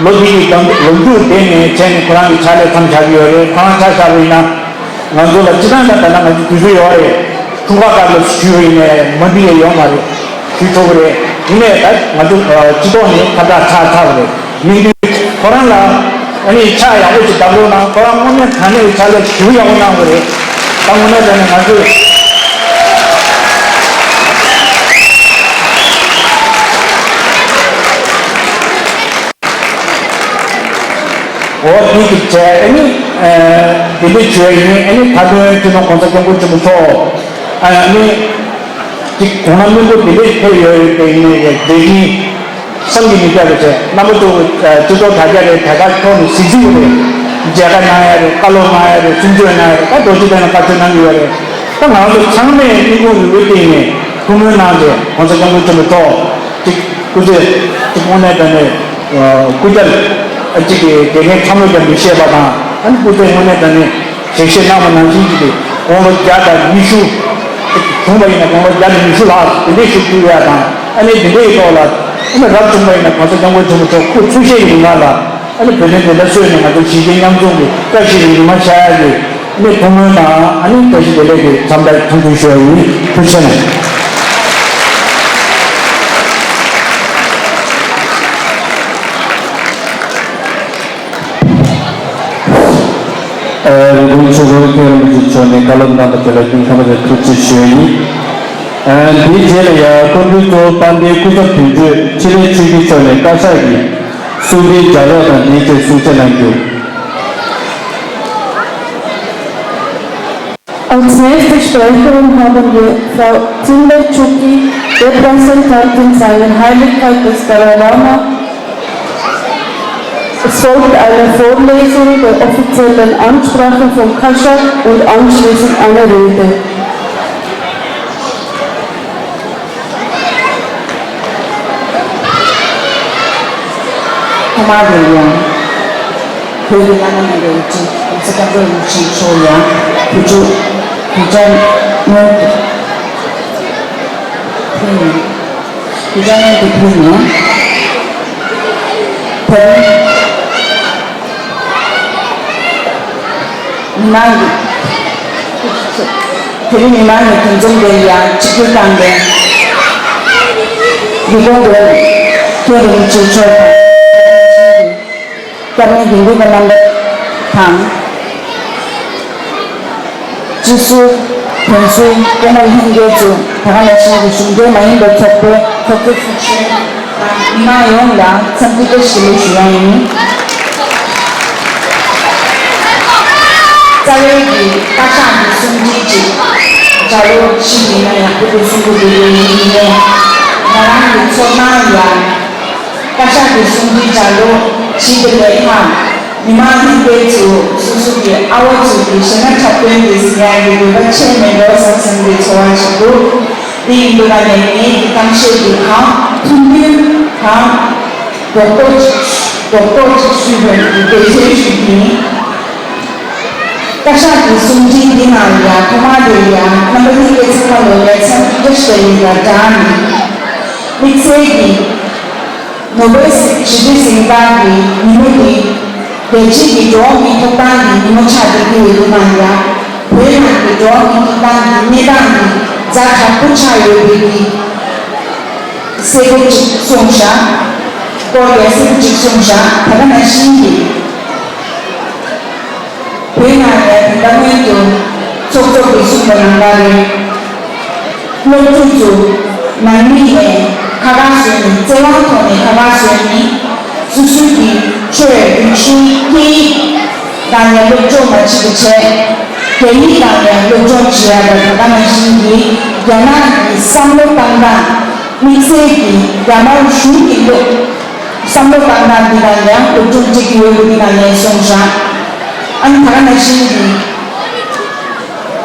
ལོ་འདི་གི་ལོ་མཇུག་དེ་ནས་བྱས་ནས་ཁོ་རང་གི་ཕྱག་ལས་མཚམས་བཞག་གི་ཡོད་རེད། ཁོ་རང་ཆ་བཞག་པ་ཡིན་ན། ང་ཚོ་ལ་སྤྱི་བཏང་ད་ལྟ་ང་ཚོ་དུས་ཚོད་ཡོད་རེད། འཁྲུངས་སྐར་སྐབས་ལ་ཞུས་པ་ཡིན་ནའི་མ་འགྲིག་ཡ་ཡོད་མ་རེད། ཞུ་ཆོག་གི་རེད། ཡིན་ནའི་ད་ང་ཚོ་སྤྱི་ཚོགས་ནས་ཁ་བརྡ་ཚར་ཚར་བ་རེད། ཡིན་དུས་ཁོ་རང་ལ་ཨ་ནི་ཕྱག་ཡག་པོ་ཞིག་བརྡབ་རོགས་གནང་། ཁོ་རང་དངོས་གནས་དྲང་གནས་ཀྱི་ཕྱག་ལས་ཞེ་པོ་ཡག་པོ་གནང་བ་རེད། ད་དངོས་གནས་དྲང་གནས་ང་ཚོས་འོ་དེ་གི་བྱས་ཨ་ནི་ འདི་འདྲ་བྱས་ཡིན། ཨ་ནི་ད་དུང་སྤྱི་ནོར་གོང་ས་སྐྱབས་མགོན་ཆེན་པོ་མཆོག་ཨ་ནི་ཅིག་གོང་ན་སྨན་པོ་འདི་འདྲ་ཕེབས་ཡོད་པའི་ནས་བདེ་སྐྱིད་བསམ་གྱིས་མི་ཁྱབ་པ་བྱས། རྣམ་པ་ཚོ་སྤྱི་ཚོགས་དྲ་རྒྱ་རེད། དེ་ག་ཐོག་ནས་གཟིགས་གཟིགས་རེད། མཇལ་ཁ་གནང་ཡ་རེད། བཀའ་སློབ་གནང་ཡ་རེད། གསུང་ཆོས་གནང་ཡ་རེད། ད་རྡོ་རྗེ་གདན་ལ་བཀའ་ཆོས་གནང་གི་ཡོད་རེད། ད་ང་ཚོ་ཚང་མས་སྙིང་ཁུང་རུས་པའི་གཏིང་ནས་ཐུགས་སྨོན་གནང་སྟེ་གོང་ས་སྐྱབས་མགོན་ཆེན་པོ་མཆོག་ཅིག་སྐུ་ཚེ་ཅིག་དངོས་གནས་དྲང་གནས་སྐུ་བཅར་ཅིག་གི་དགེ་རྒན་ཚང་མས་ཀྱང་མི་ཤེས་པ་དང་། ཨ་ནི་སྐུ་ཚེ་དངོས་གནས་དྲང་གནས་ཞལ་བཞེས་གནང་བ་ནང་བཞིན་གྱི་དགུང་ལོ་བརྒྱ་དང་ཉི་ཤུ་བྱུང་བ་ཡིན་ན་དགུང་ལོ་བརྒྱ་དང་ཉི་ཤུ་ལྷག་དེ་འདྲའི་བཞུགས་ཐུབ་ཡ་དང་། ཨ་ནི་དེ་འདྲའི་ཐོག་ལ་ཨ་ནི་རབ་བྱུང་བ་ཡིན་ན་གོང་ས་སྐྱབས་མགོན་ཆེན་པོ་མཆོག་སྐུ་འཚོ་བཞུགས་ཀྱི་རིང་ལ། ཨ་ནི་བོད་དོན་བདེན་མཐའ་གསོལ་ནས་ང་ཚོ་གཞིས་བྱེས་མཉམ་འཛོམས་ཀྱི་བཀྲ་ཤིས་པའི་ཉི་མ་ཤར་ཡ་གི་ཨ་ནི་ཐུགས་སྨོན་དང་ཨ་ནི་བཀྲ་ཤིས་བདེ་ལེགས་ཀྱི་འཚམས་འདྲི་མཐུན་འགྱུར་ཞུ་བ་ཡིན། ཐུགས་རྗེ་ཆེ། ཨ། རིན་པོ་ཆེ་རོལ་མཁན་རིན་པོ་ཆེ་མཆོག་ནས་བཀའ་སློབ་གནང་བ་དེ་ལ་སྙིང་ཐག་པ་ནས་ཐུགས་རྗེ་ཆེ་ཞུ་ཡ་ཡིན། ཨ། དེའི་རྗེས་ལ་ཡང་སྐུ་མགྲོན་གཙོ་བོ་དཔལ་ལྡན་སྐུ་ཚབ་དོན་གཅོད་འཕྲིན་ལས་ཆོས་སྐྱིད་མཆོག་ནས་བཀའ་ཤག་གི་གསུང་འཕྲིན་ལྗགས་ཀློག་དང་དེའི་རྗེས་གསུང་བཤད་གནང་རྒྱུ། Als nächste Sprecherin haben wir Frau Zimber Chuki, Repräsentantin seiner Heiligkeit des Dalai Lama. Es folgt eine Vorlesung der offiziellen Ansprache vom Kashak und anschliessend eine Rede. ཐོག་མར་དེ་ཡང་བོད་ཀྱི་བླ་ན་མེད་པའི་དབུ་ཁྲིད་༸གོང་ས་༸སྐྱབས་མགོན་རིན་པོ་ཆེ་མཆོག་ཡང་བོད་ཕྱོགས་བོད་ལྗོངས་སྔོན་དུ་ཕེབས་ནས། བོད་ལྗོངས་སྔོན་དུ་ཕེབས་ནས། བོད་མི་མང་གི་བོད་མི་མང་གི་འདུ་འཛོམས་དེར་ཡང་ཆིབས་བསྒྱུར་བཏང་སྟེ། འདི་གོང་དུ་མཁན་རིན་པོ་ཆེ་མཆོག་དང་། སྐྱབས་མགོན་དགེ་འདུན་པ་རྣམ་པ་དང་། སྤྱི་ཟུར། དོན་ཟུར། སྐུ་ངོ་ལྷན་རྒྱས་ཚོ། ད་ག་ནང་བཞིན་གྱི་གཞུང་འབྲེལ་མ་ཡིན་པའི་ཚོགས་པའི་ཚོགས་གཙོ་ཚོགས་གཞོན་དང་མི་མང་ཡོངས་ལ་འཚམས་འདྲི་བཀྲ་ཤིས་བདེ་ལེགས་ཞུ་ཡ་ཡིན། རྩ་བའི་གི་བཀའ་ཤག་གི་གསུང་འཕྲིན་ཅིག་ལྗགས་ཀློག་ཞིག་ཡིན་ན་ཡང་ཕུལ་དགོས་གསུང་གི་འདུག་ཡིན་ནའི་ང་རང་གི་ཚོར་སྣང་ཡང་། བཀའ་ཤག་གི་གསུང་འཕྲིན་ལྗགས་ཀློག་ཞིག་གི་ལས་ཁག་མི་མང་ལྷན་རྒྱས་ཚོ་སོ་སོ་གི་ཨ་བ་ཚོ་གི་གཞས་སྣ་འཁྲབ་སྟོན་དེ་ཟིན་ཡག་གི་འདོད་པ་ཆེར་མེད་འགྲོ་བསམ་བསམ་གི་ཚོར་བ་ཞིག་འདུག་དེ་ཡིན་དུས་ད་ནས་ངེད་ཀྱི་གཏམ་བཤད་འདི་གང་ཐུབ་ཐུབ་གང་རྡོག་རྡོག་ཅིག་རྡོག་རྡོག་ཅིག་ཞུས་པའི་གི་འབད་བརྩོན་ཞུ་གི་ཡིན། བཀའ་ཤག་གི་གསུང་འཕྲིན་འདི་ནང་ཡང་ཐོག་མར་དེ་ཡང་རྣམ་པ་ལྷན་རྒྱས་ཚང་མ་ལོ་ལེགས་འཚམས་འདྲི་བཀྲ་ཤིས་བདེ་ལེགས་དང་སྦྲགས་ནས། དམིགས་བསལ་གྱིས་ནོ་བེལ་ཞི་བདེ་གཟེངས་རྟགས་ཀྱི་ཉིན་མོ་འདི་རྒྱལ་སྤྱིའི་གི་འགྲོ་བ་མིའི་ཐོབ་ཐང་གི་ཉིན་མོ་ཆགས་བསྡད་ཀྱི་ཡོད་དུས་ན་ཡང་། བོད་ནང་གི་འགྲོ་བ་མིའི་ཐོབ་ཐང་གི་གནས་སྟངས་འདི་ཛ་དྲག་པོ་ཆགས་ཡོད་པའི་གི་གསལ་པོ་ཅིག་གསུངས་བཞག་སྐོར་ཡང་གསལ་པོ་ཅིག་གསུངས་བཞག་ད་ག་ནང་བཞིན་གྱི། བོད་ནང་ལ་དེ་ལྟ་སྔོན་དུ་ཚོགས་གཙོ་གིས་གསུངས་པ་ནང་ལྟར་རེད། སློབ་ཕྲུག་ཚོ་ནང་མི་ནས་ཁ་ཁ་བཟོས་ནས། བཙན་དབང་ཐོག་ནས་ཁ་ཁ་བཟོས་ནས། སོ་སོའི་གི་ཆོས་རིག་གཞུང་སྐད་ཡིག་དང་ཡང་སློབ་སྦྱོང་མ་བྱེད་པ་བྱས། རྒྱ་ཡིག་དང་ཡང་སློབ་སྦྱོང་བྱེད་ཡ་དང་། ད་ག་ནང་བཞིན་གྱི་རྒྱ་ནག་གི་བསམ་བློ་བཏང་སྟངས། དམིགས་བསལ་གྱི་རྒྱ་དམར་གཞུང་གི་བློ། བསམ་བློ་བཏང་སྟངས་འདི་དང་ཡང་སློབ་སྦྱོང་བྱེད་ཀྱི་ཡོད་པ་འདི་ནང་ནས་གསུངས་བཞག་ཨ་ནི་ད་ག་ནང་བཞིན་གྱི་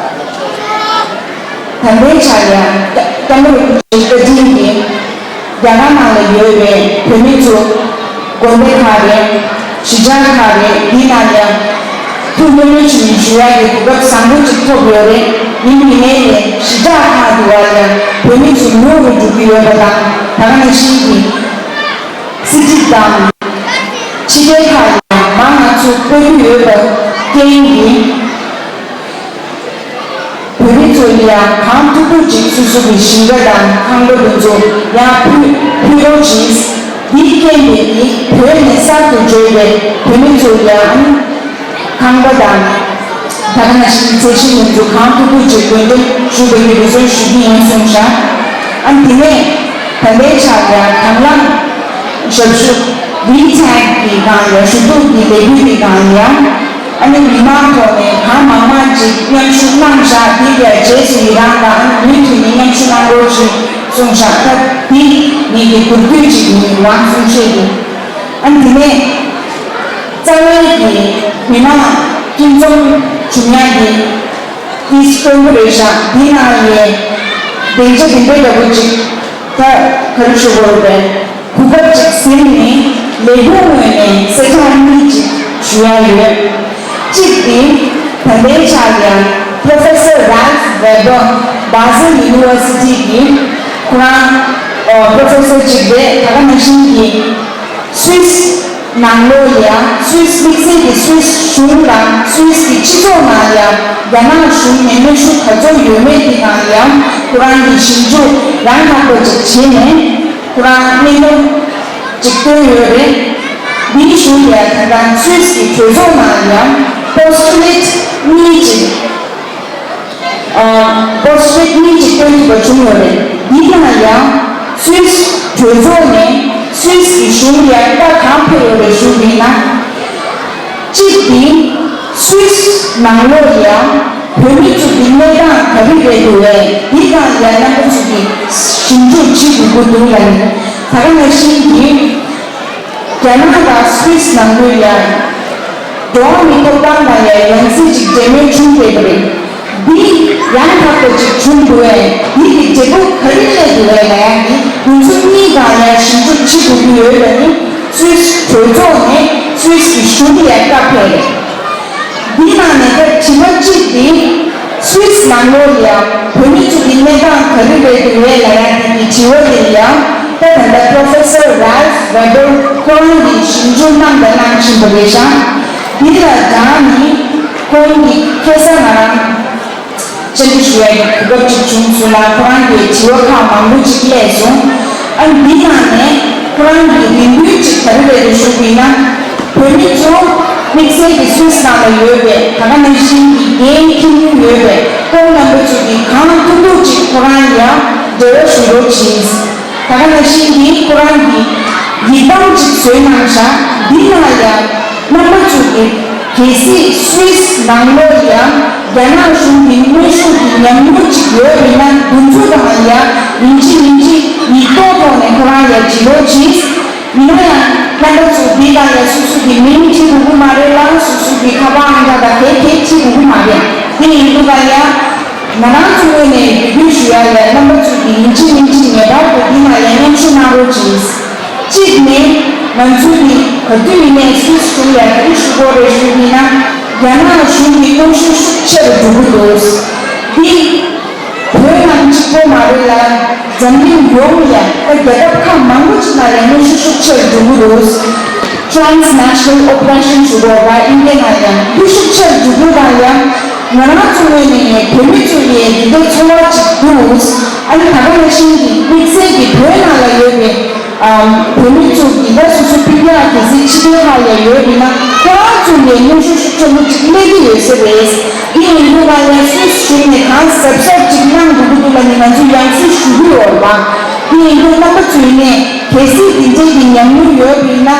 ད་ལྟའི་ཆར་ཡང་སྐྱབས་མགོན་རིན་པོ་ཆེའི་བཀའ་དྲིན་གྱིས་རྒྱ་གར་ནང་ལ་ཡོད་པའི་བོད་མི་ཚོ་དགོན་སྡེ་ཁག་རེད། གཞིས་ཆགས་ཁག་རེད། འདི་ནང་ཡང་ཐུགས་སྨོན་ལམ་ཞུ་ཞུ་ཡག་གི་གོ་སྐབས་བཟང་པོ་ཅིག་ཐོབ་ཡོད་རེད། ཡིན་མིན་ནའི་ལས་གཞིས་ཆགས་ཁག་གི་བར་ལ་བོད་མི་ཚོ་ཉུང་རུ་འགྲོ་གི་ཡོད་པ་དང་། ད་ག་ནང་བཞིན་གྱི་སྲིད་སྤྱི་དང་ཕྱི་རྒྱལ་ཁག་ལ་མང་ང་ཚོ་ཕེབས་ཀྱི་ཡོད་པ་རྐྱེན་གྱིས། བོད་མི་ཚོ་ལ་ཡང་གང་ཐུབ་ཐུབ་ཅིག་སོ་སོ་གི་ཞིང་ཁ་དང་ཁང་པ་དེ་ཚོ་ཡར་ཕུལ་ཕུལ་རོགས་གྱིས། འདིའི་རྐྱེན་པས་ནི་བོད་ནས་གསར་དུ་འབྱོར་བའི་བོད་མི་ཚོ་ལ་ཡང་ཁང་པ་དང་། ད་ག་ནང་བཞིན་ཚད་གཞི་དེ་ཚོ་གང་ཐུབ་ཐུབ་ཅིག་འགོ་འདྲེན་ཞུ་དགོས་ཀྱི་རེ་འདུག་ཟེར་ཞུ་གི་ཡིན་གསུངས་བཞག་ཨ་ནི་དེ་ནས་ད་ལྟའི་ཆར་ཡང་དང་བླངས་ཞབས་ཞུ་རིན་ཐང་གི་སྒང་ལ་ཞུ་གཏུག་གི་ལས་འགུལ་གྱི་སྒང་ལ་ཡང་། ཨ་ནི་མི་མང་ཐོག་ནས་གང་མང་མང་ཅིག་མཉམ་ཞུགས་གནང་བཞག་དེ་ལ་རྗེས་སུ་ཡི་རང་དང་ཨ་ནི་མུ་མཐུད་ནས་མཉམ་ཞུགས་གནང་རོགས་ཞེས་གསུངས་བཞག་ད་འདི་ངེད་ཀྱི་མདོར་བསྡུས་ཅིག་ཡིན་རང་གསུང་བཤད་ཡིན། ཨ་ནི་དེ་ནས་རྩ་བའི་གི་མི་མང་སྐྱིད་འཛོམས་བྱུང་ཡག་གི་དེ་དཀོན་པོ་རེད་ཤག་འདི་ནང་ལས་བདེ་འཇགས་འདི་འདྲའི་འདྲ་པོ་ཅིག་ད་ག་རེ་ཞུ་དགོས་རེད་པས། གོ་སྐབས་ཅིག་ཟིན་ནས་ལས་ཁུངས་ངོས་ནས་གསལ་བསྒྲགས་གཉིས་ཅིག་ཞུ་ཡ་ཡོད། གཅིག་དེ་ད་ལྟའི་ཆར་ཡང་Professor Ralph Weber Basel University གི་ཁོ་རང་Professor ཅིག་རེད། ད་ག་ནང་བཞིན་གྱི་སུད་སི་ནང་ལོགས་ལ་ཡང་སུད་སི་དམིགས་བསལ་གྱི་སུད་སི་གཞུང་དང་སུད་སི་གི་སྤྱི་ཚོགས་ནང་ལ་ཡང་རྒྱ་ནག་གཞུང་ནས་གནོན་ཤུགས་ག་ཚོད་ཡོད་མེད་དེ་ནང་ལ་ཡང་ཁོ་རང་གི་ཞིབ་འཇུག་ཡང་དག་པ་ཅིག་བྱས་ནས། ཁོ་རང་གནད་དོན་གཅིག་བཏོན་ཡོད་རེད། འདིའི་གཞུག་ལ་ད་ལྟ་སུད་སི་གི་གྲོས་ཚོགས་ནང་ཡང་postulate གཉིས་ཅིག་ཨ་postulate གཉིས་ཅིག་བཏོན་ཐུབ་པ་བྱུང་ཡོད་རེད། འདི་ནང་ཡང་སུད་སི་གྲོས་ཚོགས་ནས་སུད་སི་གི་གཞུང་ལ་བཀའ་གང་ཕེབས་ཡོད་རེད་ཞུ་བ་ཡིན་ན། གཅིག་འདི་སུད་སི་ནང་ལོགས་ལ་བོད་མི་ཚོ་གི་གནས་སྟངས་ག་རེ་རེད་འདུག་བས། འདི་སྒང་ལ་རྣམ་པ་ཚོ་གིས་ཞིབ་འཇུག་བྱེད་དགོས་ཀྱི་འདུག་ལབ་ནས། ད་ག་ནང་བཞིན་གྱི་རྒྱ་ནག་དང་སུད་སི་ནང་ལོགས་ལ་འགྲོ་བ་མིའི་ཐོབ་ཐང་ལ་ཡང་ཡང་སྲིད་ཅིག་འབྲེལ་མོལ་བྱུང་བསྡད་པ་རེད། འདི་ཡང་དག་པ་ཅིག་བྱུང་འདུག་བས། འདི་གི་འབྲས་བུ་ག་རེ་སླེབས་འདུག་བས་ལབ་ཡ་འདི་དེ་ཚོ་གཉིས་སྒང་ལ་ཞིབ་འཇུག་བྱེད་དགོས་ཀྱི་ཡོད་ལབ་ནས་སུད་སི་གྲོས་ཚོགས་ནས་སུད་སི་གི་གཞུང་ལ་ཡང་བཀའ་ཕེབས་རེད། འདི་ནང་ནས་ད་དྲི་བ་གཅིག་འདི་སུད་སི་ནང་ལོགས་ལ་ཡང་བོད་མི་ཚོ་གི་གནས་སྟངས་ག་རེ་རེད་འདུག་བས་ལབ་ཡ་འདི་གི་དྲི་བ་འདི་ལ་ཡང་ད་ད་ལྟ་Professor Ralph Weber ཁོ་རང་གིས་ཞིབ་འཇུག་གནང་དང་གནང་བཞིན་པ་རེད་ཤག་འདི་ལ་སྦྲགས་ནས་ཁོང་གིས་ཁ་སང་ང་རང་བཅར་འདྲི་ཞུ་ཡ་གི་གོ་སྐབས་ཅིག་བྱུང་སོང་ལ། ཁོ་རང་གིས་དྲི་བ་ཁག་མང་པོ་ཅིག་སླེབས་སོང་། ཨ་འདི་ནང་ནས་ཁོ་རང་གིས་རེ་འདུན་ཅིག་ག་རེ་རེད་ཞུ་བ་ཡིན་ན། བོད་མི་ཚོ་དམིགས་བསལ་གྱི་སུད་སི་ནང་ལ་ཡོད་པའི་ད་ག་ནང་བཞིན་གྱི་འགན་འཁྱེར་མྱོང་ཡོད་པའི་སྐུ་ངོ་རྣམ་པ་ཚོ་གིས་གང་ཐུབ་ཐུབ་ཅིག་ཁོ་རང་ལ་འབྲེལ་བ་ཞུ་རོགས་གྱིས། ད་ག་ནང་བཞིན་གྱི་ཁོ་རང་གིས་ཡིག་ཐང་ཅིག་བཟོས་གནང་ཤག་འདི་ནང་ལ་ཡང་རྣམ་པ་ཚོ་གིས་གལ་སྲིད་སུད་སི་ནང་ལོགས་ལ་ཡང་རྒྱ་ནག་གཞུང་གི་གནོན་ཤུགས་ཀྱི་ཉམས་མྱོང་ཅིག་ཡོད་པ་ཡིན་ན་དེ་ཚོ་དང་ཡང་ཡིན་གཅིག་མིན་གཅིག་ཡིག་ཐོག་ཐོག་ནས་ཁོ་རང་ལ་འབྲི་རོགས་གྱིས། ཡིན་ན་ཡང་རྣམ་པ་ཚོ་འདི་དང་ཡང་སོ་སོ་གི་མིང་བྲིས་དགོས་ཀྱི་མ་རེད་ལ། སོ་སོ་གི་ཁ་པར་ཨང་གྲངས་དང་ག་གེ་བྲིས་དགོས་ཀྱི་མ་རེད། དེ་ཡིན་དུས་ལ་ཡང་ང་རང་ཚོ་ངོས་ནས་འབོད་སྐུལ་ཞུ་ཡ་ལ་རྣམ་པ་ཚོ་གིས་ཡིན་གཅིག་མིན་གཅིག་ངེས་པར་དུ་འདི་ནང་ཡང་མཉམ་ཞུགས་གནང་རོགས་གྱིས། གཅིག་ནས་ང་ཚོ་གིས་ག་དུས་ཡིན་ནའི་སུད་སི་གཞུང་ལ་ག་རེ་ཞུ་དགོས་རེད་ཞུ་ཡིན་ན། རྒྱ་ནག་གཞུང་གི་གནོན་ཤུགས་ཤུགས་ཆེ་རུ་འགྲོ་གི་འདུག་འདི་བོད་ནང་གཅིག་པོ་མ་རེད་ལ། འཛམ་གླིང་ཡོངས་ལ་ཡང་རྒྱལ་ཁབ་ཁག་མང་པོ་ཅིག་ནང་ལ་གནོན་ཤུགས་ཤུགས་ཆེར་འགྲོ་གི་འདུག Transnational Oppression ཞུ་དགོས་པ་ཨིན་སྐད་ནང་ཡང་ཤུགས་ཆེར་འགྲོ་གི་འདུག་ལ། ཡང་ང་རང་ཚོ་ངོས་ནས་བོད་མི་ཚོ་ཡི་འདི་འདྲ་ཚོར་བ་ཅིག་འདུག་ཨ་ནི་ད་ག་ནང་བཞིན་གྱི་དམིགས་བསལ་གྱི་བོད་ནང་ལ་ཡོད་པའི་བོད་མི་ཚོ་འདི་འདྲ་སོ་སོ་སྤུན་ཀྱག་གལ་སྲིད་ཕྱི་རྒྱལ་ཁག་ལ་ཡོད་པ་ཡིན་ན་ཁོ་རང་ཚོ་ལ་གནོན་ཤུགས་ཤུགས་ཆེན་པོ་ཅིག་སླེབས་ཀྱི་ཡོད་ས་རེད། དེ་ཡིན་དུས་ང་ཡང་སུད་སི་གཞུང་ནས་གང་གཟབ་གཟབ་ཅིག་གནང་དགོས་ཀྱི་འདུག་ལ་ནི་ང་ཚོས་ཡང་སུད་སི་ཞུ་གི་ཡོད་རེད་པ། དེ་ཡིན་དུས་རྣམ་པ་ཚོས་ནས་གལ་སྲིད་འདི་འདྲའི་གི་ཉམས་མྱོང་ཡོད་པ་ཡིན་ན་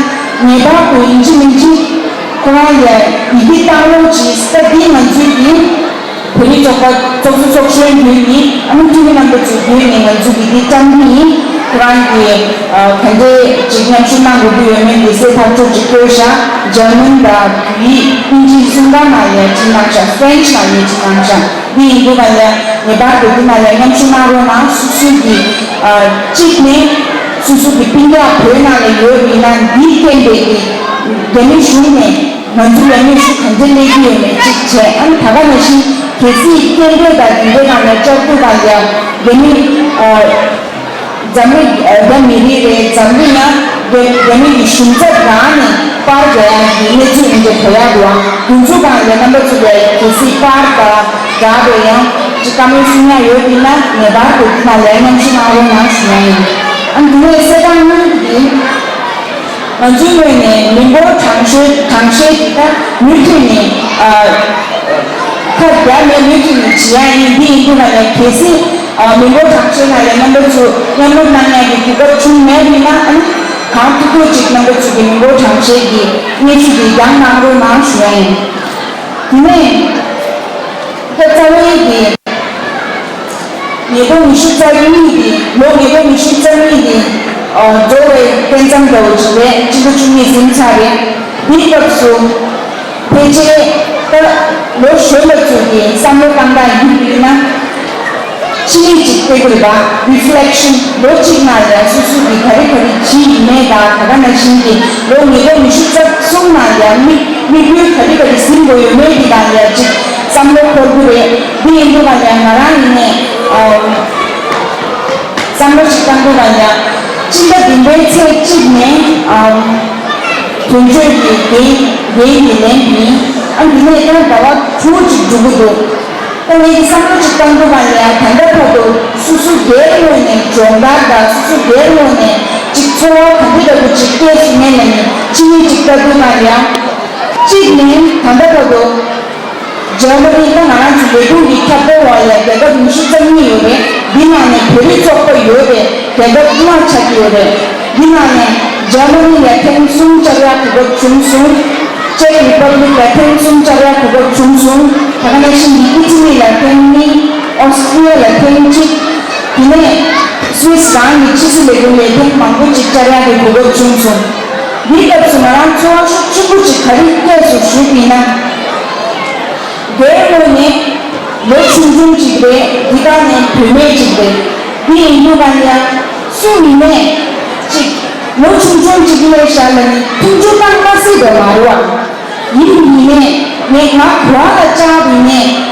ངེས་པར་དུ་ཡིན་གཅིག་མིན་གཅིག་ཁོ་རང་ལ་ཡི་གེ་བཏང་རོགས་གྱིས། ད་འདི་ང་ཚོའི་གི་བོད་རིགས་ཚོགས་པ་ཚོགས་གཙོ་ཚོགས་གཞོན་བརྒྱུད་ནས་ཨ་ནི་འཐུས་མི་རྣམ་པ་ཚོ་བརྒྱུད་ནས་ང་ཚོ་གི་འདི་བཀྲམ་གི་ཡིན། ཁོ་རང་གི་ཨ་ག་འདྲས་ཅིག་མཉམ་ཞུགས་གནང་དགོས་ཀྱི་ཡོད་མེད་འདི་གསལ་ཐག་ཆོད་ཅིག་བཀོད་བཞག་འཇར་མན་དང་བོད་ཡིག་དབྱིན་ཇི་གསུམ་ཀ་ནང་ཡང་ཅིག་གནང་བཞག French ནང་ཡང་ཅིག་གནང་བཞག་འདི་ཡིན་དུས་ང་ཡང་ངེས་པར་དུ་འདི་ནང་ཡང་མཉམ་ཞུགས་གནང་རོགས་གནང་། སོ་སོའི་གི་ཨ་གཅིག་ནས་སོ་སོ་གི་སྤུན་ཀྱག་བོད་ནང་ལ་ཡོད་པ་ཡིན་ན་འདིའི་རྐྱེན་པས་ཀྱི་རྒྱ་མི་གཞུང་ནས་ང་ཚོ་ལ་གནོན་ཤུགས་གང་འདྲ་སླེབས་ཀྱི་ཡོད་མེད་གཅིག་བྱས། ཨ་ནི་ད་ག་ནང་བཞིན་གལ་སྲིད་སྐད་འབོད་དང་འདི་འདྲའི་ནང་ལ་བཅར་དུས་ལ་ཡང་རྒྱ་མི་ཨ་འཛམ་གླིང་ཨ་རྒྱ་མི་རིགས་རེད། འཛམ་གླིང་ཡང་རྒྱ་རྒྱ་མི་གི་གཞུང་ཚབ་རང་ནས་པར་རྒྱག་ཡག་གི་གནས་ཚུལ་འདི་འདྲ་གོ་ཡག་འདུག་ཨ། དེ་ཚོ་སྒང་ལ་རྣམ་པ་ཚོ་ལ་གལ་སྲིད་པར་དང་སྦྲགས་པའི་ཡང་ཅིག་བཀའ་མོལ་གསུང་ཡག་ཡོད་པ་ཡིན་ན་ངེས་པར་དུ་འདི་ནང་ལ་མཉམ་ཞུགས་གནང་རོགས་གནང་ཞུ་ཡག་ཡིན། ཨ་འདི་ནས་གསལ་བསྒྲགས་གཉིས་འདི། ང་ཚོའི་ངོས་ནས་མི་འབོར་གྲངས་བཤེར་གྲངས་བཤེར་དེ་དག་མུ་མཐུད་ནས་ཨ་ཁ་བརྒྱབ་ནས་མུ་མཐུད་ནས་བྱེད་ཡག་ཡིན། འདི་ཡིན་དུས་ང་ལ་གལ་སྲིད་ཨ་མི་འབོར་གྲངས་བཤེར་ནང་ལ་རྣམ་པ་ཚོ་མཉམ་རུབ་གནང་ཡག་གི་གོ་སྐབས་བྱུང་མེད་པ་ཡིན་ན་ཨ་ནི་གང་ཐུབ་ཐུབ་ཅིག་རྣམ་པ་ཚོ་གི་མི་འབོར་གྲངས་བཤེར་གྱི་སྙན་ཞུ་འདི་ཡང་གནང་རོགས་གནང་ཞུ་ཡག་ཡིན། དེ་ནས་ད་རྩ་བའི་གི་ཉིས་སྟོང་ཉི་ཤུ་རྩ་གཉིས་ཀྱི་ལོ་ཉིས་སྟོང་ཉི་ཤུ་རྩ་གཉིས་ཀྱི་ཨ་འགྲོ་བའི་སྐབས་མཚམས་འདྲ་བོ་ཅིག་རེད། སྤྱི་ལོ་བཅུ་གཉིས་ཟིན་ཚར་རེད། དེའི་སྐབས་སུ་ཕལ་ཆེར་ད་ལོ་གཞོན་པ་ཚོས་ཀྱི་བསམ་བློ་བཏང་སྟངས་ཡིན་ན། ཕྱི་མིག་ཅིག་སྟེར་དགོས་པ། རི་ཕི་ལེག་ཤན། ལོ་གཅིག་ནང་ལ་སོ་སོ་གིས་ག་རེ་ག་རེ་བྱས་ཡིན་མེད་དང་། ད་ག་ནང་བཞིན་གྱི་ལོ་ཉིས་སྟོང་ཉི་ཤུ་རྩ་གསུམ་ནང་ལ་དམིགས་དམིགས་ཡུལ་ག་རེ་ག་རེ་ཟིན་དགོས་ཡོད་མེད་འདི་དང་ལ་ཅིག་བསམ་བློ་འཁོར་དགོས་རེད། འདི་ཡིན་དུས་ང་ལ་ང་རང་ཡིན་ནས་ཨ་བསམ་བློ་ཞིག་བཏང་དུས་ང་ལ་སྤྱི་ཟླ་བདུན་པའི་ཚེས་གཅིག་ནས་ཨ་དོན་གཅོད་ཀྱི་འགན་འགན་གྱི་ལན་ཡིན། ཨ་འདི་ནས་ད་ཟླ་བ་དྲུག་ཅིག་འགྲོ་གི་འདུག་ད་ངས་བསམ་བློ་ཅིག་བཏང་དུས་ང་ལ་ད་ལྟ་བར་དུ་སོ་སོ་སྒེར་ངོས་ནས་སྦྱོང་བརྡར་དང་སོ་སོ་སྒེར་ངོས་ནས་ཅིག་ཚོར་བ་ག་འདྲ་འདྲ་པོ་ཅིག་སྐྱེས་སོང་ངས་ལབ་ནས་ཕྱི་ཉིན་ཅིག་ལྟ་དུས་ང་ལ་གཅིག་ནི་ད་ལྟ་བར་དུ་འཇར་མ་ནི་ད་ང་རང་ཚོ་ལས་ཁུངས་ཀྱི་ཁྱབ་ཁོངས་འོག་ལ་རྒྱལ་ཁབ་ཉི་ཤུ་རྩ་གཉིས་ཡོད་རེད། འདི་ནང་ནས་བོད་རིགས་ཚོགས་པ་ཡོད་རེད། རྒྱལ་ཁབ་ལྔ་ཆགས་ཀྱི་ཡོད་རེད། འདི་ནང་ནས་འཇར་མ་ནི་ལ་ཐེངས་གསུམ་བཅར་ཡག་གོ་སྐབས་བྱུང་སོང་། ཅེག་རི་པབ་ལིག་ལ་ཐེངས་གསུམ་བཅར་ཡག་གོ་སྐབས་བྱུང་སོང་། ད་ག་ནང་བཞིན་གྱི་ཨི་ཊ་ལི་ལ་ཐེངས་གཉིས། ཨོ་སི་ཊི་ལི་ཡ་ལ་ཐེངས་གཅིག་དེ་ནས་སུད་སི་རང་གི་ཕྱི་སྲིད་ལས་ཁུངས་ལ་ཐེངས་མང་པོ་ཅིག་བཅར་ཡག་གི་གོ་སྐབས་བྱུང་སོང་། འདིའི་སྐབས་སུ་ང་རང་ཚོར་བ་ཤུགས་ཆེན་པོ་ཅིག་ག་རེ་སྐྱེས་སོང་ཞུས་པ་ཡིན་ན། སྒེར་ངོས་ནས་ལོ་ཆུང་ཆུང་ཅིག་རེད། འདི་ག་ནས་བུད་མེད་ཅིག་རེད། འདི་ཡིན་དུས་ང་ཡང་སུ་ཡིན་ནས་ཅིག་ལོ་ཆུང་ཆུང་ཅིག་ལས་བཞག་ལ་ནི་མཐུན་འགྱུར་བཏང་མ་སྲིད་པ་མ་རེད་བ། ཡིན་ཡིན་ནས་ངས་ང་གོ་བ་ལ་བཅར་བ་ཡིན་ནས།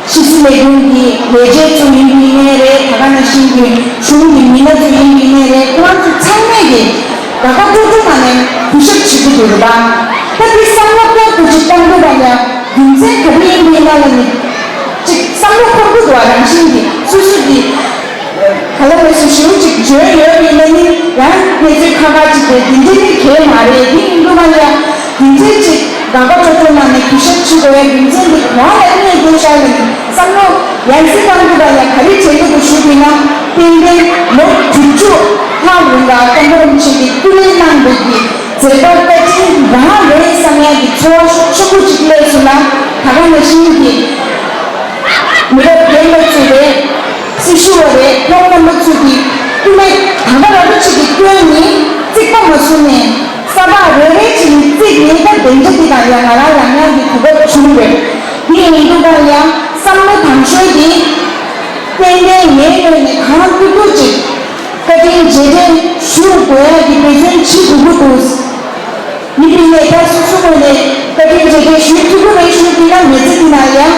ཕྱི་སྲིད་ལས་ཁུངས་ཀྱི་ལས་བྱེད་ཚོ་ཡིན་པ་ཡིན་ནའི་རེད། ད་ག་ནང་བཞིན་གྱི་གཞུང་གི་མི་སྣ་ཚོ་ཡིན་པ་ཡིན་ནའི་རེད། ཁོ་རང་ཚོ་ཚང་མས་ཀྱི་དགའ་དགའ་སྤྲོ་སྤྲོ་ངང་ནས་གུས་ཞབས་བྱེད་ཀྱི་འདུག་རེད་པ། ད་འདི་བསམ་བློ་བཏང་དགོས་ཀྱི་བཏང་དགོས་པ་ཡང་རྒྱུ་མཚན་ག་རེ་ཡིན་པ་ཡིན་ན་ལ་ནི་ཅིག་བསམ་བློ་འཁོར་གྱི་འདུག་བ། རང་བཞིན་གྱིས་སོ་སོ་གི་ག་ལ་བས་སུ་ཞེ་པོ་ཅིག་འཇོན་ཡོད་པ་ཡིན་ན་ནི་ཡང་གནས་ཚུལ་ཁག་ཁག་ཅིག་རེད། འདི་འདྲ་ནི་གལ་མ་རེད། འདི་ཡིན་དུས་ང་ཡང་རྒྱུ་མཚན་ཅིག་དགའ་དགའ་སྤྲོ་སྤྲོ་ངང་ནས་གུས་ཞབས་བྱེད་དགོས་ཡ་རྒྱུ་མཚན་འདི་གང་ལ་གནས་དགོས་ཤག་ལ་ནི་བསམ་བློ་ཡང་སེ་བཏང་དགོས་པ་ཡ་ག་རེ་བྱེད་དགོས་འདུག་ཞུས་པ་ཡིན་ན། ཏན་ཏན་ལོ་དྲུག་ཅུ་ལྷག་རིང་ལ་སྐྱབས་མགོན་རིན་པོ་ཆེ་གིས་སྐུ་ལས་གནང་བའི་གི་མཛད་པ་བཀའ་དྲིན་རང་རེད་བསམ་ཡ་གི་ཚོར་བ་ཤུགས་ཆེན་པོ་ཅིག་སླེབས་སོང་ན། ད་ག་ནང་བཞིན་གྱི་མི་རབས་རྒན་པ་ཚོ་རེད། སྲི་ཞུ་བ་རེད། ཁོང་རྣམ་པ་ཚོ་གི་སྐུ་ལས་ད་ག་རང་པོ་ཅིག་གི་སྐྱོན་ནི་རྩིག་པ་མ་བཟུང་ནས་ས་ཐག་རེ་རེ་བྱས་ནས་བརྩིགས་ནས། ད་བདེ་འཇགས་དེ་དང་ཡང་ང་རང་ཡང་ཡང་གི་གོ་སྐབས་བྱུང་རེད། དེ་ཡིན་དུས་ཀ་ཡང་བསམ་བློ་དང་ཤོས་དེ་ཏན་ཏན་ངའི་ངོས་ནས་གང་ཐུབ་ཐུབ་ཅིག་བཀའ་དྲིན་རྗེས་དྲན་ཞུ་དགོས་ཡ་གི་འབད་བརྩོན་བྱེད་དགོས་ཀྱི་འདུག་ཡིན་པའི་ནས་ད་སོ་སོ་ངོས་ནས་བཀའ་དྲིན་རྗེས་དྲན་ཞུ་ཐུབ་ཀྱི་རེད་ཞུ་དུས་ན་མི་ཚེ་འདི་ན་ཡང་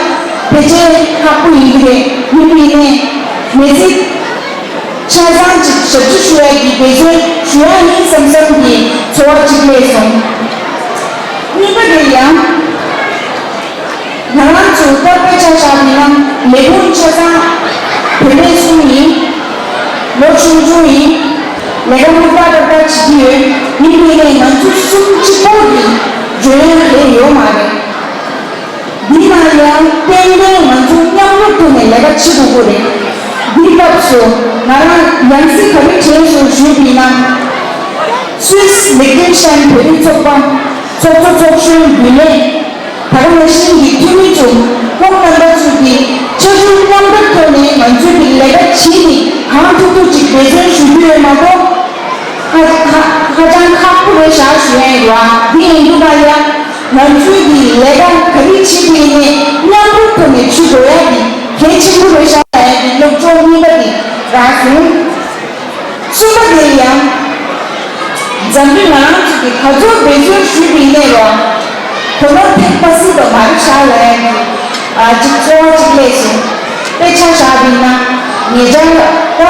ཕལ་ཆེར་ཁག་པོ་ཡིན་གྱི་རེད། ཡིན་པའི་ནས་མི་ཚེ་ཆ་ཚང་ཅིག་ཞབས་ཕྱི་ཞུ་ཡ་གི་འབད་བརྩོན་ཞུ་ཡ་ཡིན་བསམ་བསམ་གྱི་ཚོར་བ་ཅིག་སླེབས་སོང་། གཉིས་པ་དེ་ཡང་། ང་རང་ཚོ་ད་དཔེ་ཆ་བཞག་པ་ཡིན་ན་ལས་ཁུངས་ཆ་ཚང་བུད་མེད་གསུམ་ཡིན། ལོ་ཆུང་ཆུང་ཡིན། ལས་ཀ་མི་ཏག་ཏག་ཏག་བྱེད་ཀྱི་ཡོད། ཡིན་ནའི་ང་ཚོ་གསུམ་གཅིག་པོ་གི་འཇོན་ཡོད་གང་ཡོད་མ་རེད། འདི་ན་ཡང་ཏན་ཏན་ང་ཚོ་མཉམ་རུབ་ཐོག་ནས་ལས་ཀ་བྱེད་དགོས་ཀྱི་རེད། འདིའི་སྐབས་སུ་ང་རང་ཡང་སྲིད་ག་རེ་དྲན་སོང་ཞུས་པ་ཡིན་ན། སུད་སི་ལིག་ཏེན་ཤ་ཡན་བོད་རིགས་ཚོགས་པ་ཚོགས་གཙོ་ཚོགས་གཞོན་རྒྱུན་ལས། ད་ག་ནང་བཞིན་གྱི་འཐུས་མི་ཚོ་ཁོང་རྣམ་པ་ཚོ་གི་ཕྱག་རོགས་མཉམ་འབྲེལ་ཐོག་ནས་ང་ཚོས་ཀྱི་ལས་ཀ་བྱེད་ནི་གང་ཐུབ་ཐུབ་ཅིག་འབད་བརྩོན་ཞུ་རྒྱུ་ཡོད་མ་གཏོགས། ཧ་ཧ་ཧ་ཅང་ཁག་པོ་རེད་ཤག་ཞུ་ཡ་ཡིན་ར། འདི་ཡིན་དུས་ཀ་ཡ་ང་ཚོས་ཀྱི་ལས་ཀ་ག་རེ་བྱེད་ཀྱི་ཡིན་ནའི་མཉམ་རུབ་ཐོག་ནས་བྱེད་དགོས་ཡ་གི་གལ་ཆེན་པོ་རེད་ཤག་ལབ་ཡ་གི་སློབ་སྦྱོང་གཉིས་པ་དེ་རག་སོང་། གསུམ་པ་དེ་ཡང་འཛམ་གླིང་ང་རང་ཚོ་གི་ག་ཚོད་འབད་བརྩོན་ཞུས་པ་ཡིན་ནའི་ར་གོ་ནོར་ཐེབས་མ་སྲིད་པ་མ་རེད་ཤག་ལབ་ཡ་གི་ཨ་ཅིག་ཚོར་བ་ཅིག་སླེབས་སོང་། དཔེ་ཆ་བཞག་པ་ཡིན་ན་ཉེ་ཆར་ད་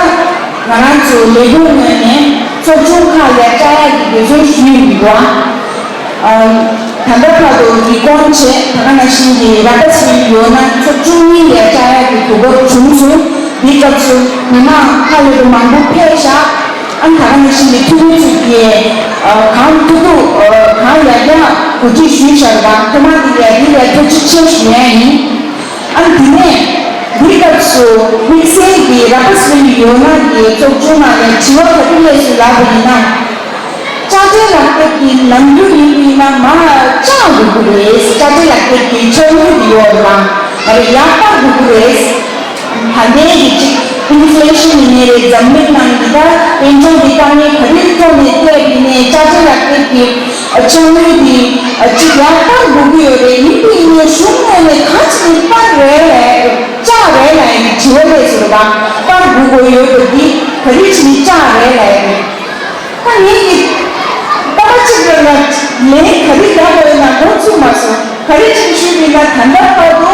ང་རང་ཚོ་ལས་ཁུངས་ངོས་ནས་ཚོགས་ཆུང་ཁག་ལ་བཅར་ཡ་གི་འབད་བརྩོན་ཞུས་ཡོད་འདུག་ཨ། ད་ལྟ་བར་དུ་ཡིག་སྐོང་བྱས། ད་ག་ནང་བཞིན་གྱི་ར་པ་སི་ཡོད་ན་ཚོགས་ཆུང་གཉིས་ལ་བཅར་ཡག་གི་གོ་སྐབས་བྱུང་སོང་། འདིའི་སྐབས་སུ་མི་མང་ཧ་ལས་པ་མང་པོ་ཕེབས་ཤག་ཨ་ནི་ད་ག་ནང་བཞིན་གྱི་འཐུས་མི་ཚོས་ཀྱིས་གང་ཐུབ་ཐུབ་གང་ཡག་ཡག་གོ་སྒྲིག་ཞུས་བཞག་པ་ཐོག་མ་འདི་ལ་འདི་ལ་ཐུགས་རྗེ་ཆེ་ཞུ་ཡ་ཡིན། ཨ་ནི་དེ་ནས་འདིའི་སྐབས་སུ་དམིགས་བསལ་གྱི་ར་པ་སི་ཡོད་ན་གི་ཚོགས་ཆུང་ནང་ནས་དྲི་བ་ག་དུས་སླེབས་སོང་ལབ་པ་ཡིན་ན། ལྕགས་ དྲའི་ལག་དེབ་ཀྱི་ནམ་རྒྱུན་ཡིན་པ་ཡིན་ན་མར་བཅག་དགོས་ཀྱི་རེད། དྲ་སྦྲེལ་ལག་དེབ་ཀྱི་ཆག་དངུལ་དེ་ཡོད་ལ་ང་རང་ཡར་སྤར་དགོས་ཀྱི་རེད། ད་ལྟའི་གི་ཅིག་ཨིན་ཕི་ལེ་ཤན་ཡིན་ནའི་རེད། འཛམ་གླིང་ནང་གི་ད་དཔལ་འབྱོར་གྱི་དཀའ་ངལ་ག་རེ་ཐོག་ནས་ཐེབས་ཡིན་ནའི་དྲ་སྦྲེལ་ལག་དེབ་ཀྱི་ཆག་དངུལ་དེ་ཅིག་ཡར་སྤར་དགོས་ཀྱི་ཡོད་རེད། ཡིན་པ་ཡིན་ནའི་གཞུང་ངོས་ནས་ག་ཅིག་ནས་སྤར་རེད་ལ་བཅག་རེད་ལ་ཡིན་དྲི་བ་རེད་ཟེར་བ། སྤར་དགོས་ཀྱི་ཡོད་པ་འདི་ག་རེ་བྱས་ནས་བཅག་རེད་ལ་ཡིན། ད་ངེད་ཀྱིས་ལྟ་བ་གཅིག་ལ་ལན་ག་རེ་རྒྱག་དགོས་ན་འགོ་ཚུགས་མ་སོང་། ག་རེ་བྱས་ཞུས་པ་ཡིན་ན་ད་ལྟ་བར་དུ་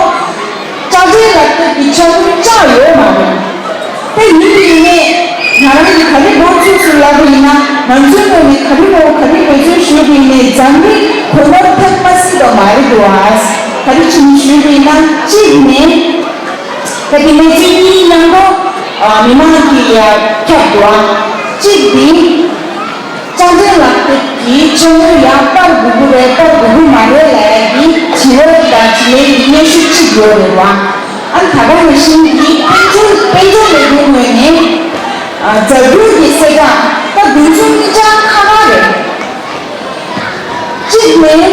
དྲ་སྦྲེལ་ལག་དེབ་ཀྱི་ཆག་དངུལ་བཅག་ཡོད་མ་རེད། དེ་ཡིན་པ་ཡིན་ནའི་ང་རང་གིས་ག་རེ་འགོ་ཚུགས་སུ་ལབ་པ་ཡིན་ན་ང་ཚོའི་ངོས་ནས་ག་རེ་མོ་ག་རེ་འབད་བརྩོན་ཞུས་པ་ཡིན་ནའི་འཛམ་གླིང་གོ་ནོར་ཐེབས་མ་སྲིད་པ་མ་རེད་འདུག་ཨ། ག་རེ་བྱས་ཞུས་པ་ཡིན་ན་གཅིག་ནས། ད་དེ་ནས་ཚིག་གཉིས་ནང་དུ་མི་མང་གི་ཡ་ཁྱབ་འགྲོ་བ། གཅིག་དེ་དྲ་སྦྲེལ་ལག་དེབ་ཀྱི་ཆག་དངུལ་ཡར་སྤར་དགོས་ཀྱི་རེད་སྤར་དགོས་ཀྱི་མ་རེད་ལབ་ཡ་གི་དྲི་བ་དང་དྲིས་ལན་གྱི་སྙན་ཞུ་གཅིག་ཡོད་རེད་བ། ཨ་ནི་ད་ག་ནང་བཞིན་གྱི་དཔལ་འབྱོར་དཔལ་འབྱོར་ལས་ཁུངས་ངོས་ནས་ཛ་དྲག་གི་གསལ་བསྒྲགས་ད་དུས་ཚོད་གཉིས་ཆ་ཁག་ཁག་རེད། གཅིག་ནས།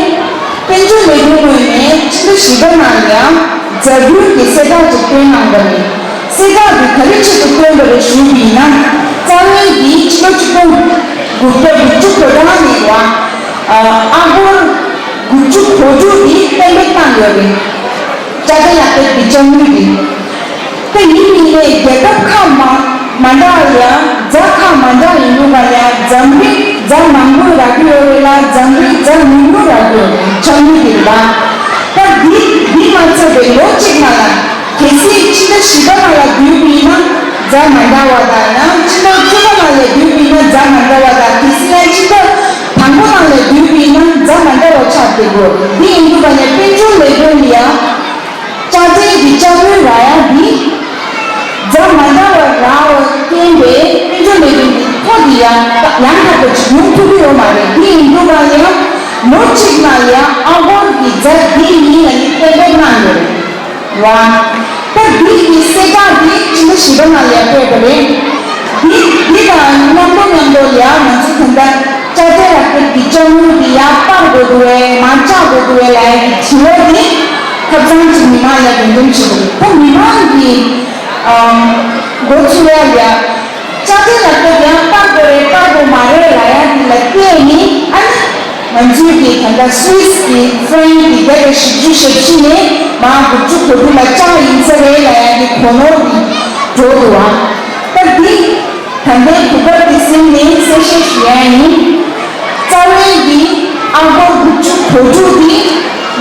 དཔལ་འབྱོར་ལས་ཁུངས་ངོས་ནས་ཕྱི་ཟླ་བཞི་པ་ནང་ཡང་ཛ་དྲག་གི་གསལ་བསྒྲགས་ཅིག་བཏོན་གནང་བ་རེད། གསལ་བསྒྲགས་འདི་ག་རེ་ཆེད་དུ་བཏོན་པ་རེད་ཞུས་པ་ཡིན་ན། རྩ་བའི་འདི་ཕྱི་ལོ་ཆིག་སྟོང་དགུ་བརྒྱ་དགུ་བཅུ་གོ་གྲངས་ནས་ཡང་ཨ་སྒོར་དགུ་བཅུ་གོ་དྲུག་འདི་གཏན་འབེབས་བཏང་ཡོད་རེད། དྲ་སྦྲེལ་ལག་དེབ་འདི་ཆག་དངུལ་འདི། དེ་ཡིན་ནའི་རྒྱལ་ཁབ་ཁག་མ་མ་འདྲ་ཡང་རྫ་ཁག་མ་འདྲ་ཡིན་ལུགས་ལ་ཡང་འཛམ་གླིང་རྫ་མང་པོ་རག་གི་ཡོད་རེད་ལ་འཛམ་གླིང་རྫ་ཉུང་ཉུང་རག་གི་ཡོད་རེད་ཆག་དངུལ་འདི་ལ། ད་འདི་འདི་མ་ཚད་པའི་ལོ་གཅིག་ནང་ལ་གལ་སྲིད་ཕྱི་ཟླ་བཞི་པ་ནང་ལ་བསྡུས་པ་ཡིན་ན་རྫ་མ་འདྲ་བ་དང་ཡང་ཕྱི་ཟླ་བཅུ་པ་ནང་ལ་བསྡུས་པ་ཡིན་ན་རྫ་མ་འདྲ་བ་དང་གལ་སྲིད་ཡང་ཕྱི་ཟླ་དང་པོ་ནང་ལ་བསྡུས་པ་ཡིན་ན་རྫ་མ་འདྲ་བ་ཆགས་བསྡད་དགོས། འདི་ཡིན་དུས་ཀ་ནས་དཔལ་འབྱོར་ལས་ཁུངས་ལ་ཡང་དྲ་སྦྲེལ་གྱི་དྲ་སྦྲེལ་རག་ཡ་འདི་རྫ་མ་འདྲ་བ་རག་པ་རྐྱེན་པས་དཔལ་འབྱོར་ལས་ཁུངས་ཀྱི་ཐོ་འདི་ཡང་ཡང་དག་པ་ཅིག་ཡོང་ཐུབ་ཀྱི་ཡོད་མ་རེད། འདི་ཡིན་དུས་ཀ་ཡང་ལོ་གཅིག་ནང་ཡང་ཨ་སྒོར་གྱི་རྫ་འདི་ཡིན་ལ་ནི་གཏན་འབེབས་གནང་ཡོད་རེད། ལ། ད་འདི་གི་གསལ་བསྒྲགས་འདི་ཕྱི་ཟླ་བཞི་པ་ནང་ལ་ཡང་སྤེལ་བ་རེད། འདི་འདི་དང་མཉམ་དུ་མཉམ་དུ་ཡང་ང་ཚོ་ད་ལྟ་དྲ་སྦྲེལ་ལག་དེབ་ཀྱི་དྲ་སྦྲེལ་འདི་ཡར་སྤར་དགོས་འདུག་བས་མར་བཅག་དགོས་འདུག་བས་ལབ་ཡ་གི་དྲི་བ་འདི་ཐབས་ཚང་ཅིག་མི་མང་ལ་འདོན་འདོན་བྱེད་དགོས། ད་མི་མང་གི་ཨམ་འགོ་ཚུགས་ཡ་ལ་ཡ། དྲ་སྦྲེལ་ལག་དེབ་ཡང་སྤར་དགོས་རེད་སྤར་དགོས་མ་རེད་ལབ་ཡ་འདི་ལ་བལྟས་ནི་ཨ་ནི་ང་ཚོའི་གི་ད་ལྟ་སུད་སི་གི་ཧྥ་རན་གི་བརྒྱ་དང་བཞི་བཅུ་ཞེ་བཞི་ནས་མར་དགུ་བཅུ་གོ་དྲུག་ལ་བཅག་ཡིན་ས་རེད་ལབ་ཡ་གི་གོ་ནོར་འདི་འགྲོ་འདུག་བ། ད་འདི་ད་ལྟའི་གོ་སྐབས་འདི་ཟིན་ནས་གསལ་བཤད་ཞུ་ཡ་ཡིན། རྩ་བའི་འདི་ཨ་སྒོར་དགུ་བཅུ་གོ་དྲུག་འདི་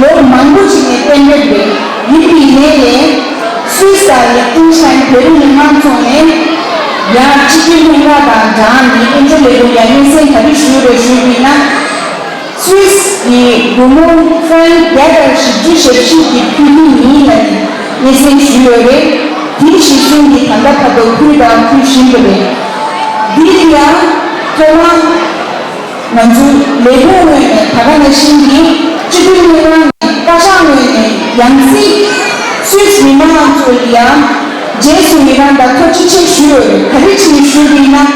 ལོ་མང་པོ་ཞིག་ནས་གཏན་འབེབས་རེད། ཡིན་པའི་ནས་ལས་སུད་སི་དང་ལིག་ཏེན་ཤ་ཡན་བོད་རིགས་མི་མང་ཚོ་ནས་ཡང་སྤྱི་འཐུས་ལྷན་ཁང་དང་སྦྲགས་ནས་དབུ་འཛིན་ལས་ཁུངས་ལ་སྙན་སེང་ག་རེ་ཞུས་རེད་ཞུས་པ་ཡིན་ན། སུད་སི་གི་སྒོར་མོ་ཧྥ་རན་བརྒྱ་དང་བཞི་བཅུ་ཞེ་བཞི་ཞིག་ཕུལ་གྱི་ཡིན་ལབ་ནས་སྙན་སེང་ཞུས་ཡོད་རེད། དེའི་གཞི་བཟུང་གིས་ད་ལྟ་བར་དུ་ཕུལ་དང་ཕུལ་བཞིན་པ་རེད། འདི་ཡང་ཐོག་མར། ང་ཚོའི་ལས་ཁུངས་ངོས་ནས་ད་ག་ནང་བཞིན་གྱི་སྤྱི་འཐུས་ལྷན་ཁང་ནས་བཀའ་ཤག་ངོས་ནས་ཡང་སྲིད་སུད་སི་མི་མང་ཚོ་ལ་ཡང་རྗེས་སུ་ཡི་རང་དང་ཐུགས་རྗེ་ཆེ་ཞུ་ཡོད་རེད། ག་རེ་བྱས་ནས་ཞུས་པ་ཡིན་ན་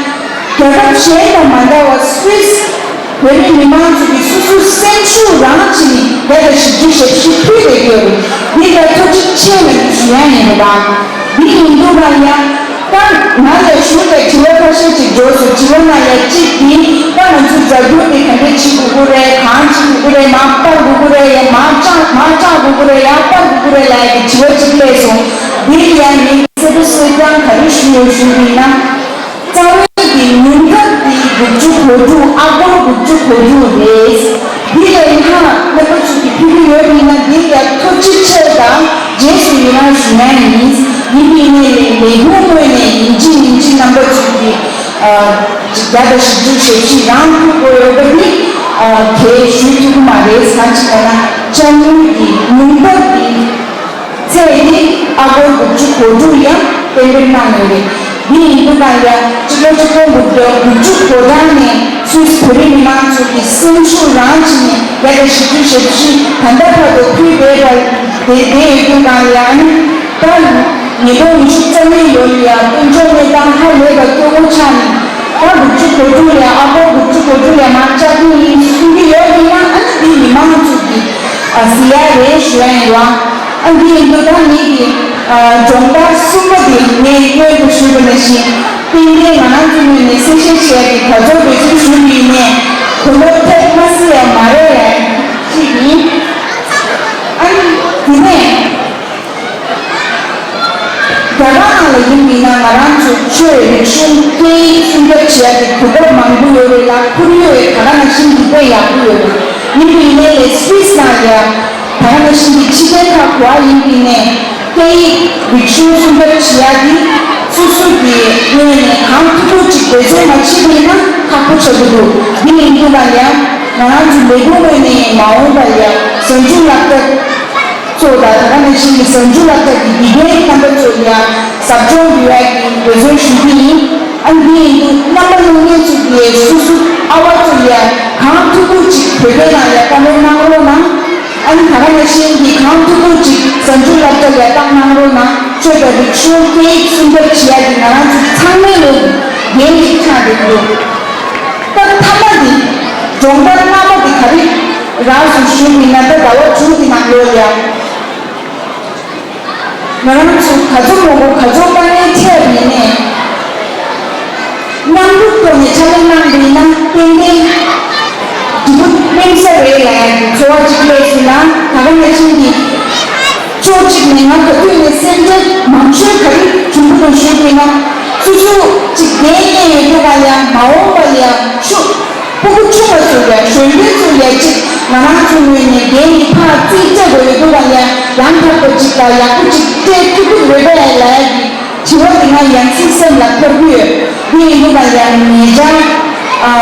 རྒྱལ་ཁབ་གཞན་དང་མ་འདྲ་བར་སུད་སི་བོད་རིགས་མི་མང་ཚོ་གིས་སོ་སོའི་སེམས་ཤུགས་རང་བྱས་ནས་བརྒྱ་དང་བཞི་བཅུ་ཞེ་བཞི་ཕུལ་བསྡད་ཀྱི་ཡོད་རེད། འདི་ལ་ཐུགས་རྗེ་ཆེ་ལབ་ནས་ཞུ་ཡ་ཡིན་རེད་པ། འདི་ཡིན་དུས་ལ་ཡང་། ད་ང་ལ་ཞུ་བའི་དྲི་བ་ཁ་ཤས་ཅིག་འབྱོར་སོང་། དྲི་བ་ནང་ཡང་གཅིག་འདི་ད་ང་ཚོ་རྫ་སྒོར་འདི་ག་འདྲས་བྱེད་དགོས་ཀྱི་རེད། གང་བྱེད་དགོས་ཀྱི་རེད། མར་སྤར་དགོས་ཀྱི་རེད། ཡང་མར་བཅག་མར་བཅག་དགོས་ཀྱི་རེད། ཡར་སྤར་དགོས་ཀྱི་རེད་ལབ་ཡ་གི་དྲི་བ་གཅིག་སླེབས་སོང་། འདི་ལ་ཡང་ངས་གསལ་པོ་གསལ་རྐྱང་ག་རེ་ཞུ་ཡོད་ཞུས་པ་ཡིན་ན། རྩ་བའི་གི་ཉུང་མཐར་འདི་དགུ་བཅུ་གོ་དྲུག་ཨ་སྒོར་དགུ་བཅུ་གོ་དྲུག་རེད། འདི་ལས་ལྷག་སློབ་ཕྲུག་ཚོ་གིས་ཕུལ་གྱི་ཡོད་པ་ཡིན་ན་འདི་ལ་ཐུགས་རྗེ་ཆེ་དང་རྗེས་སུ་ཡི་རང་ཞུ་ཡ་ཡིན། ཡིན་པའི་ནས་ལས་ལས་ཁུངས་ངོས་ནས་ཡིན་གཅིག་མིན་གཅིག་རྣམ་པ་ཚོ་གིས་བརྒྱ་དང་བཞི་བཅུ་ཞེ་བཞི་རང་ཕུལ་དགོས་ཡོད་པ་འདི་གས་ཞུ་ཐུབ་ཀྱི་མ་རེད། གང་ཅི་ལབ་ན་དྲ་སྦྲེལ་གྱི་ཉུང་མཐར་འདི། ཚད་ནི་ཨ་སྒོར་དགུ་བཅུ་གོ་དྲུག་ཡང་གཏན་འབེབས་གནང་ཡོད་རེད། འདི་ཡིན་དུས་ཀ་ཡང་སྤྱི་ལོ་ཆིག་སྟོང་དགུ་བརྒྱ་དགུ་བཅུ་གོ་གྲངས་ནས་སུད་སི་བོད་རིགས་མི་མང་ཚོ་གི་སེམས་ཤུགས་རང་བྱས་ནས་བརྒྱ་དང་བཞི་བཅུ་ཞེ་བཞི་ད་ལྟ་བར་དུ་ཕུལ་བསྡད་པ་དེ་དེ་ཡོད་དུས་ཀ་ཡང་ད་ཉིས་སྟོང་ཉི་ཤུ་རྩ་གཉིས་ལོ་ལ་ཡང་དཔལ་འབྱོར་གནས་སྟངས་ཧ་ལས་པ་སྐྱོ་བོ་ཆགས་ནས། ད་དགུ་བཅུ་གོ་དྲུག་ལ་ཨ་སྒོར་དགུ་བཅུ་གོ་དྲུག་ལ་མར་བཅར་གྱི་ཡིན་གསུང་གི་ཡོད་ཀྱི་ན། ཨ་ནི་འདི་མི་མང་ཚོ་གི་ཨ་ཟི་ཡ་རེད་ཞུ་ཡ་ཡིན་ལ། ཨ་འདི་ཡིན་དུས་ད་ངེད་ཀྱི་ཨ་སྦྱོང་བརྡར་གསུམ་པ་དེ་ངས་སྔོན་དུ་ཞུས་པ་ནང་བཞིན་ཏན་ཏན་ང་རང་ཚོའི་ངོས་ནས་གསལ་བཤད་བྱས་ཏེ་ག་ཚོད་འབད་བརྩོན་ཞུ་གི་ཡིན་ནའི་གོ་ལོག་ཐེབས་མ་སྲིད་ཡ་མ་རེད་ཡ་གཅིག་ཡིན། ཨ་ནི་དེ་ནས། རྒྱ་གར་ནང་ལ་ཡིན་པ་ཡིན་ན་ང་རང་ཚོ་ཆོས་རིག་གཞུང་སྐད་ཡིག་སྲུང་སྐྱོབ་བྱེད་ཡག་གི་གོ་སྐབས་མང་པོ་ཡོད་རེད་ལ། ཁོར་ཡུག་ཡང་ད་ག་ནང་བཞིན་གྱི་དཔེ་ཡག་པོ་ཡོད་རེད། ཡིན་པ་ཡིན་ནའི་ལས་སུད་སི་ནང་ལ་ཡང་ད་ག་ནང་བཞིན་གྱི་ཕྱི་རྒྱལ་ཁག་ག་པར་ཡིན་པ་ཡིན་ནའི་སྐད་ཡིག་རིག་གཞུང་སྲུང་སྐྱོབ་བྱེད་ཡག་འདི་སོ་སོ་གི་ངོས་ནས་གང་ཐུབ་ཐུབ་ཅིག་འབད་བརྩོན་མ་བྱེད་པ་ཡིན་ན་ཁག་པོ་ཆགས་ཀྱི་འདུག་འདི་ཡིན་དུས་ལ་ཡང་ང་རང་ཚོ་ལས་ཁུངས་ངོས་ནས་མ་འོངས་པ་ལ་ཡང་གཟའ་མཇུག་ལག་བསྟར། ཚོ་དང་ད་ག་ནང་བཞིན་གྱི་གཟའ་མཇུག་ལག་བསྟར་གྱི་དགེ་རྒན་རྣམ་པ་ཚོ་ལ་ཡང་ཟབ་སྦྱོང་ཡོད་ཡག་གི་འབད་བརྩོན་ཞུ་གི་ཡིན། ཨ་འདི་ཡིན་དུས་རྣམ་པ་ལྷན་རྒྱས་ཚོ་གིས་སོ་སོ་ཨ་བ་ཚོ་ལ་ཡང་གང་ཐུབ་ཐུབ་ཅིག་བོད་སྐད་ནང་ལ་བཀའ་མོལ་གནང་རོགས་གནང་། ཨ་ནི་ད་ག་ནང་བཞིན་གྱི་གང་ཐུབ་ཐུབ་ཅིག་གཟའ་མཇུག་ལག་བསྟར་ལ་བཏང་གནང་རོགས་གནང་། ཆོས་དང་རིག་གཞུང་སྐད་ཡིག་སྲུང་སྐྱོབ་བྱེད་ཡག་གི་ང་རང་ཚོ་ཚང་མའི་ལོ་འགན་ཞིག་ཆགས་བསྡད་འདུག་སྐབས་མཐའ་མ་འདི་སྦྱོང་བརྡར་སྔ་མ་འདི་ག་རེ་རག་སོང་ཞུས་པ་ཡིན་ན། ད་ཟླ་བ་དྲུག་གི་ནང་ལོགས་ལ་ཡ་ང་རང་ཚོ་ག་ཚོད་མང་པོ་ག་ཚོད་དཀའ་ངལ་འཕྲད་པ་ཡིན་ནའི་མཉམ་རུབ་ཐོག་ནས་ཕྱག་ལས་གནང་བ་ཡིན་ན་ཏན་ཏན་འབྲས་བུ་སྨིན་ས་རེད་ལབ་ཡག་གི་ཚོར་བ་ཅིག་སླེབས་སོང་ལ། ད་ག་ནང་བཞིན་གྱི་ཕྱོགས་གཅིག་ནས་ང་ག་དུས་ནས་སེམས་ཁྲལ་མང་ཤོས་ག་རེ་བྱུང་གི་འདུག་ཞུས་པ་ཡིན་ན། སོ་སོ་གཅིག་འགན་ཡང་ཡོད་འདུག་ག་ཡ་མ་འོངས་པ་ལ་ཡ་ཤུགས་སྤུ་གུ་ཆུང་བ་ཚོ་ལ་ཡ་གཞོན་སྐྱེས་ཚོ་ལ་ཡ་གཅིག་ང་རང་ཚོའི་ངོས་ནས་འགན་གྱི་ཕར་རྩིས་སྤྲད་དགོས་ཡོད་འདུག་ག་ཡ་ཡང་དག་པ་ཅིག་ལ་ཡག་པོ་ཅིག་སྤྲད་ཐུབ་ཀྱི་རེད་པས་ལབ་ཡ་གི་དྲི་བ་འདི་ང་ཡང་སེ་སེམས་ལ་འཁོར་གྱི་ཡོད། འདི་ཡིན་དུས་ང་ཡང་ཉེ་ཆར་ཨ་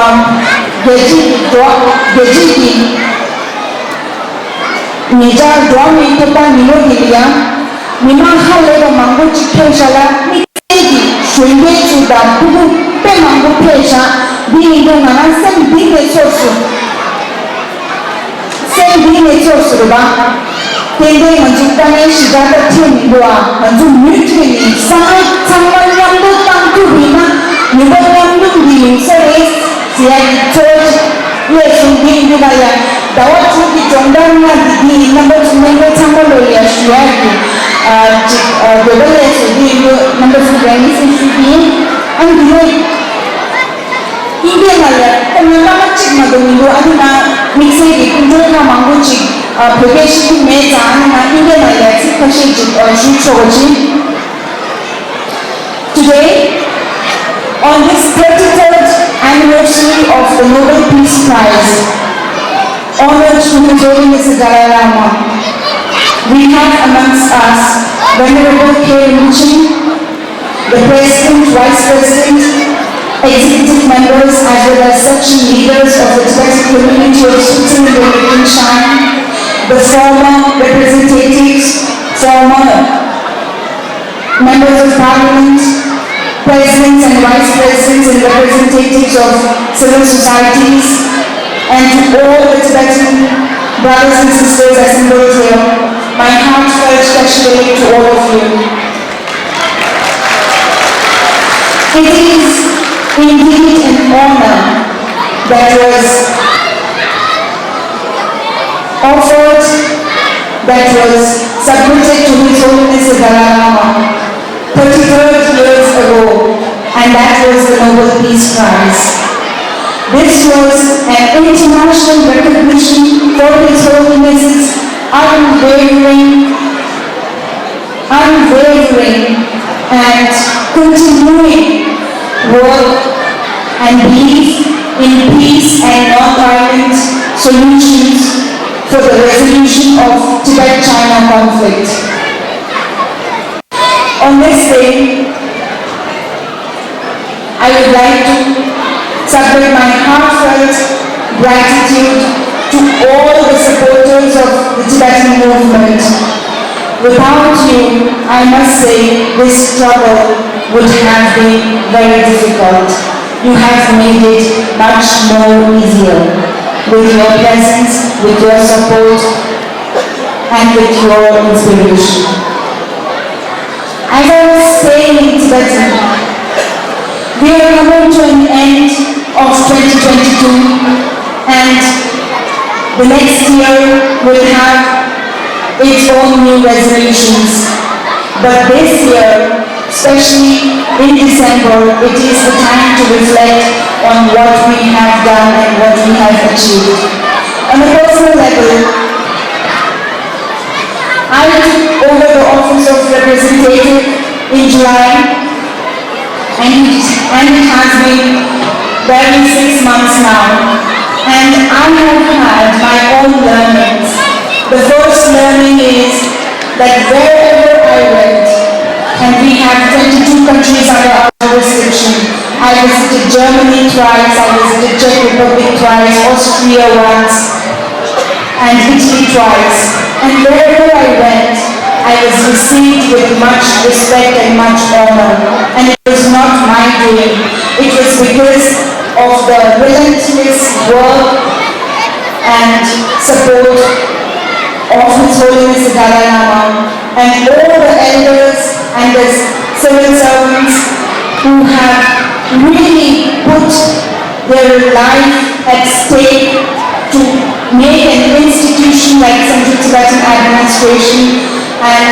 རྒྱལ་སྤྱིའི་འགྲོ་རྒྱལ་སྤྱིའི་གི་ཉེ་ཆར་འགྲོ་བ་མིའི་ཐོབ་ཐང་ཉིན་མོ་འདི་ལ་ཡང་མི་མང་ཧ་ལས་པ་མང་པོ་ཅིག་ཕེབས་ཤག་ལ། དམིགས་བསལ་གྱི་གཞོན་སྐྱེས་ཚོ་དང་ཕྲུ་གུ་དཔེ་མང་པོ་ཕེབས་ཤག་འདི་ཡིན་དུས་ང་རང་སེམས་གཏིང་ནས་ཚོར་སོང་། སེམས་གཏིང་ནས་ཚོར་སོང་རེད་པ། ཏན་ཏན་ང་ཚོ་དཀའ་ངལ་ཞེ་དྲག་ད་འཕྲད་མི་འདུག་ཨ། ང་ཚོ་མུ་མཐུད་ནས་བསམ་བློ་ཚང་མ་མཉམ་དུ་བཏང་ཐུབ་ཡིན་ན་ནུས་པ་མཉམ་སྡོམ་གྱི་ཡིན་ས་རེད་ཟེར་ཡ་གི་ཚོར་བ་ཅིག་སླེབས་སོང་། འདི་ཡིན་དུས་ང་ཡ་ཟླ་བ་དྲུག་གི་སྦྱོང་བརྡར་ལྔ་འདི་འདི་ཡིན་རྣམ་པ་ཚོ་རྣམ་པ་ཚང་མ་ལོ་ཡ་ཞུ་ཡ་གི་ཨ་ཅིག་ཨ་འདོད་པ་སླེབས་སོང་། འདི་ཡིན་དུས་རྣམ་པ་ཚོ་ལ་སྙན་སེང་ཞུ་གི་ཡིན། ཨ་འདི་ནས། དབྱིན་སྐད་ནང་ལ་ཁོ་ན་བླ་མ་གཅིག་མ་གཏོགས་མི་འདུག་ཨ་ནི་ང་དམིགས་བསལ་གྱི་སྐུ་མགྲོན་ཁག་མང་པོ་ཅིག་ཨ་བོད་སྐད་ཤེས་ཀྱི་མེད་ཙང་། ཨ་ནི་ང་དབྱིན་སྐད་ནང་ལ་ཚིག་ཁ་ཤས་ཅིག་ཨ་ཞུ་ཆོག་པ་ཅིག Today, on this thirty-third anniversary of the Nobel Peace Prize, honored to His Holiness the Dalai Lama, we have amongst us Venerable Khe Rinpoche, the President, Vice President, Executive Members, as well as section leaders of the Tibetan community of Switzerland and Liechtenstein, the former representatives, former members of parliament, presidents and vice presidents and representatives of civil societies, and to all the Tibetan brothers and sisters assembled here, my heartfelt Tashi Delek to all of you. It is indeed an honor that was offered, that was submitted to His Holiness the Dalai Lama thirty-third years ago, and that was the Nobel Peace Prize. This was an international recognition for His Holiness's unwavering unwavering and continuing work and belief in peace and non-violent solutions for the resolution of Tibet-China conflict. On this day, I would like to submit my heartfelt gratitude to all the supporters of the Tibetan movement. Without you, I must say, this struggle would have been very difficult. You have made it much more easier with your presence, with your support, and with your inspiration. As I was saying in Tibetan, We are coming to an end of twenty twenty-two, and the next year will have its own new resolutions. But this year, especially in December, it is the time to reflect on what we have done and what we have achieved. On a personal level, I took over the office of representative in July, and it, and it has been barely six months now, and I have had my own learnings. The first learning is that wherever I went, and we have twenty-two countries under our jurisdiction, I visited Germany twice, I visited Czech Republic twice, Austria once, and Italy twice. And wherever I went, I was received with much respect and much honor. And it was not my doing. It was because of the relentless work and support of His Holiness the Dalai Lama and all the elders and the civil servants who have really put their life at stake to make an institution like Central Tibetan Administration, and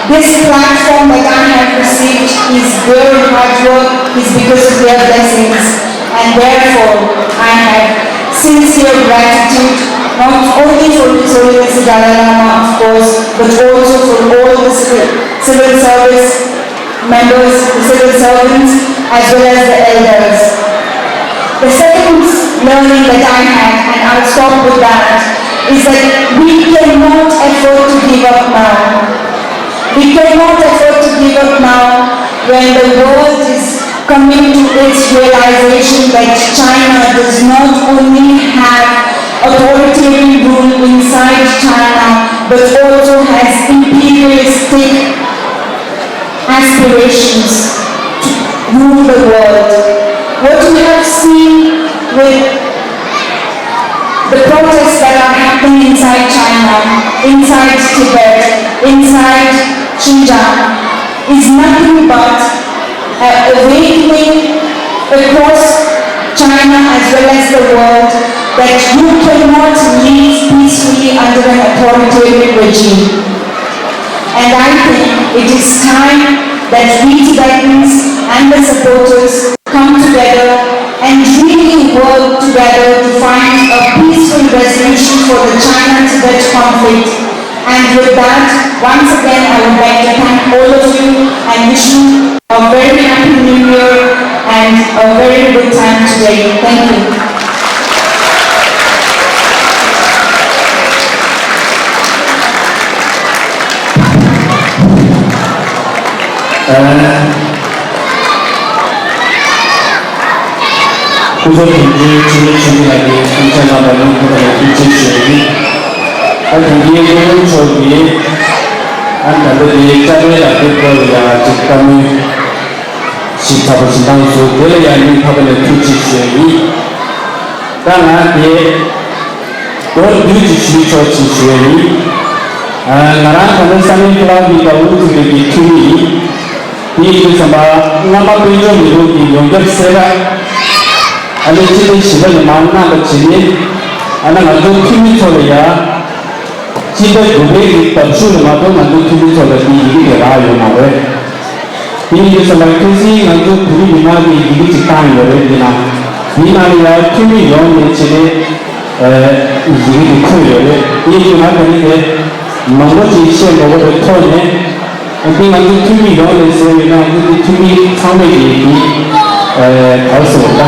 this platform that I have received is their hard work, is because of their blessings, and therefore I have sincere gratitude not only for His Holiness the Dalai Lama, of course, but also for all the civil, civil service members, the civil servants, as well as the elders. The second learning that I had, and I'll stop with that, is that we cannot afford to give up now. We cannot afford to give up now when the world is coming to its realization that China does not only have authoritarian rule inside China, but also has imperialistic aspirations to rule the world. What you have seen with the protests that are happening inside China, inside Tibet, inside Xinjiang, is nothing but uh, awakening across China as well as the world that you cannot live peacefully under an authoritarian regime. And I think it is time that we Tibetans and the supporters come together and really work together to find a peaceful resolution for the China-Tibet conflict. And with that, once again, I would like to thank all of you and wish you a very happy new year and a very good time today. Thank you. ཨ། སྐུ་ཚབ་དོན་གཅོད་འཕྲིན་ལས་ཆོས་སྐྱིད་ལགས་ཀྱིས་གསུང་བཤད་གནང་བ་ལ་སྙིང་ཐག་པ་ནས་ཐུགས་རྗེ་ཆེ་ཞུ་ཡི། ད་དེང་གི་སློབ་དཔོན་མཆོག་གིས་ཨ་ནི་ད་ལྟ་དེ་དཔྱ་ཁྲལ་དང་དེ་སྐོར་ལ་ཡང་ཅིག་བཀའ་མོལ་ཞིབ་ཚགས་པོ་ཞིག་གནང་སོང་། དེ་ལ་ཡང་སྙིང་ཐག་པ་ནས་ཐུགས་རྗེ་ཆེ་ཞུ་ཡི། ད་ང་དེ་མདོར་བསྡུས་ཅིག་ཞུ་ཆོག་ཅིག་ཞུ་ཡ་ཡིན། ཨ། ང་རང་ད་ལྟ་ས་གནས་ཀི་ལའུ་ཌི་ཀ་དབུ་ཁྲིད་པའི་འཐུས་མི་ཡིན། དེ་ཡིན་དུས་ཙམ་པ་སྔ་མ་དཔལ་འབྱོར་ལས་ཁུངས་ཀྱི་ཡོངས་ཁྱབ་གསལ་བསྒྲགས་ཨ་ནི་སྤྱི་ཟླ་བཞི་པ་ནས་མར་གནང་བ་བྱས་ནས། ཨ་ནི་ང་ཚོ་འཐུས་མི་ཚོ་ལ་ཡ། སྤྱི་ཟླ་དགུ་པའི་གི་ཟླ་མཇུག་ལ་མ་གཏོགས་ང་ཚོའི་འཐུས་མི་ཚོ་ལ་དེ་ཡི་གེ་དེ་རག་ཡོད་མ་རེད། དེ་ཡིན་དུས་ཙམ་པ་ཁ་སང་ང་ཚོ་བོད་རིགས་མི་མང་གིས་ཡི་གེ་ཅིག་བཏང་ཡོད་རེད། དེ་ན་དེའི་ནང་ལ་ཡང་འཐུས་མི་ཡོངས་ནས་བྱས་ནས་ཡི་གེ་དེ་འཁོད་ཡོད་རེད། དེ་ཡིན་དུས་ང་ད་ནི་དེ་མང་པོ་ཅིག་བཤད་མ་དགོས་པའི་ཐོག་ནས། འདི་ང་ཚོའི་འཐུས་མི་ཡོངས་ནས་ཟེར་བས་ན་ང་ཚོ་འདི་འཐུས་མི་ཚང་མས་ཀྱིས་འདི་ག་རེ་ཟེར་བ་ད་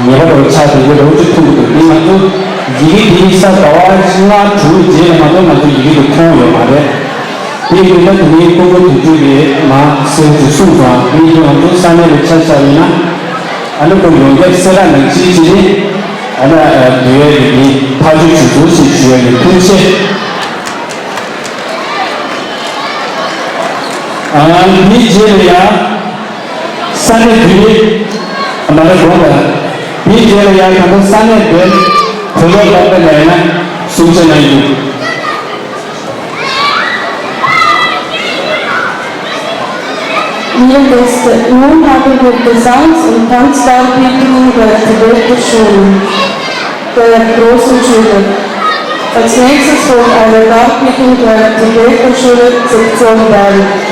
ངེས་པར་དུ་ཆགས་དེ་འདྲ་འོ་ཅིག་ཐུག་གི་འདུག་འདི་ང་ཚོ་ཡི་གེ་འདི་གཟའ་ཟླ་བ་ལྔ་དྲུག་རྗེས་ལ་མ་གཏོགས་ང་ཚོ་ཡི་གེ་འདི་མཐོང་ཡོད་མ་རེད། དེ་ཡིན་ན་དེ་ནས་སྐུ་ངོ་དོན་གཅོད་ཀྱིས་མ་གསལ་པོ་ཞིག་གསུངས་སོང་། དེ་ཡིན་དུས་ང་ཚོ་ས་གནས་ལ་ཆ་བཞག་ཡིན་ན་ཨ་ནི་ཁོ་ཡོངས་ཁྱབ་གསལ་བསྒྲགས་ནང་ཅིག་བྱས་ནས་ཨ་ནི་འབུལ་ཡས་ཀྱི་འདི་ཐག་གཅོད་བྱུང་སོང་ཞེས་ཞུ་ཡས་ཀྱི་ཐུགས་རྗེ་ཆེ། ཨ། འདིའི་རྗེས་ལ་ཡང་ས་གནས་བོད་མི་མ་རེད་དགོངས་དག་འདིའི་རྗེས་ལ་ཡང་ད་ལྟ་ས་གནས་བོད་བོད་ལོག་ལག་པས་ལ་ཡིན་ན་གསུང་བཤད་གནང་ཡོད། ཉིན་རེ་འདུག Nun haben wir Gesangs- und Tanzdarbietung der Tibeter Schule, der großen Schule. Als nächstes folgt eine Darbietung der Tibeter Schule Sektion Bern.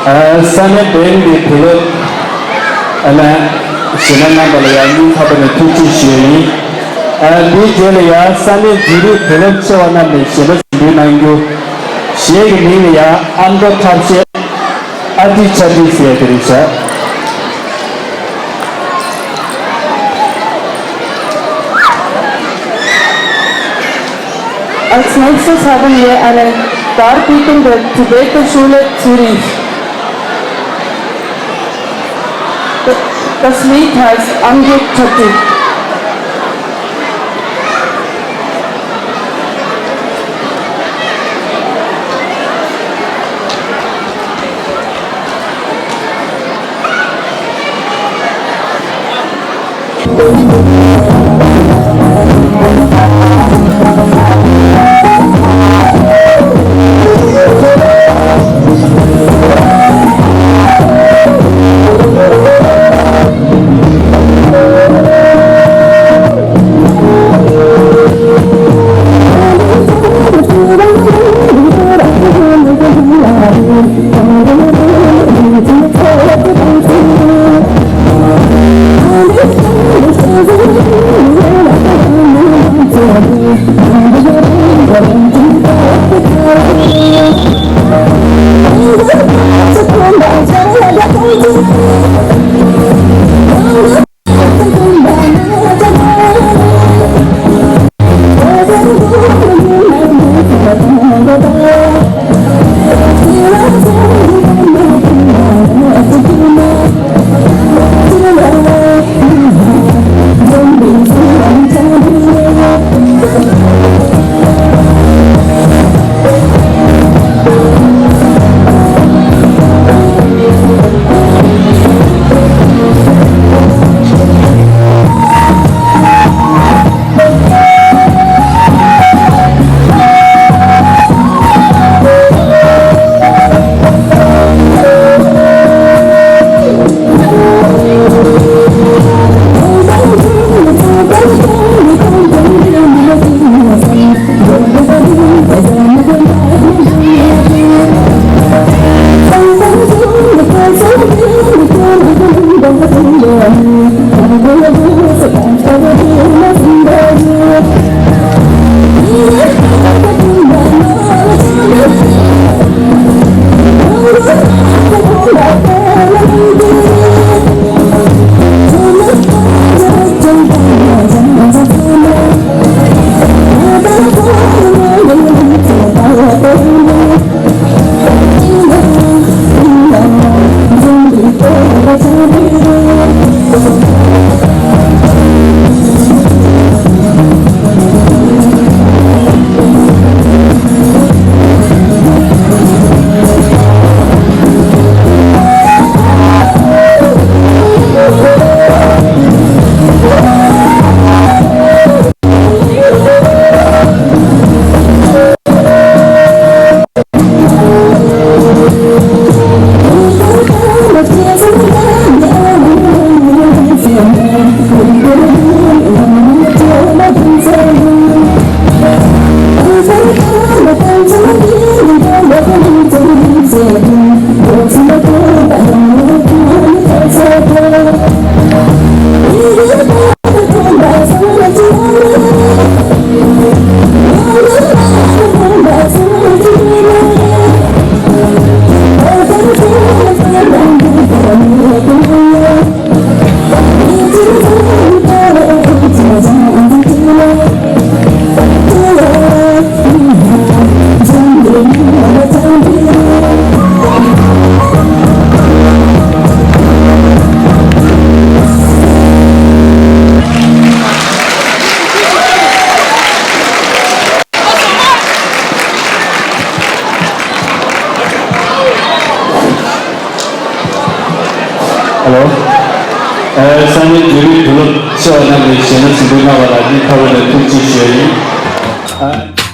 ཨ། ས་གནས་བོད་མི་དུས་སློབ་ཨ་ནི་གཞས་སྣ་གནང་བ་ལ་ཡང་སྙིང་ཐག་པ་ནས་ཐུགས་རྗེ་ཞུ་ཡ་ཡིན། ཨ། དེའི་རྗེས་ལ་ཡང་ས་གནས་འབྲུག་རིགས་དུས་སློབ་ཆེ་བ་རྣམས་ནས་གཞས་སྣ་ཟིན་བྲིས་གནང་རྒྱུ། གཞས་ཀྱི་མིང་ལ་ཡང་ཨ་མདོ་འཁྲབ་གཞས། ཨ་ཏི་ཆ་ཏི་ཟེར་དེ་རེད་ཤག Als nächstes haben wir eine Darbietung der Tibeter Schule Zürich. Tasmit has Angit Chatti. Hello. ཨ། ས་གནས་བོད་རིགས་བུ་སློབ་ཚོགས་རྣམས་ནས་གཞས་སྣ་ཟིན་བྲིས་གནང་བ་ལ་སྙིང་ཐག་པ་ནས་ཐུགས་རྗེ་ཆེ་ཞུ་ཡ་ཡིན། ཨ།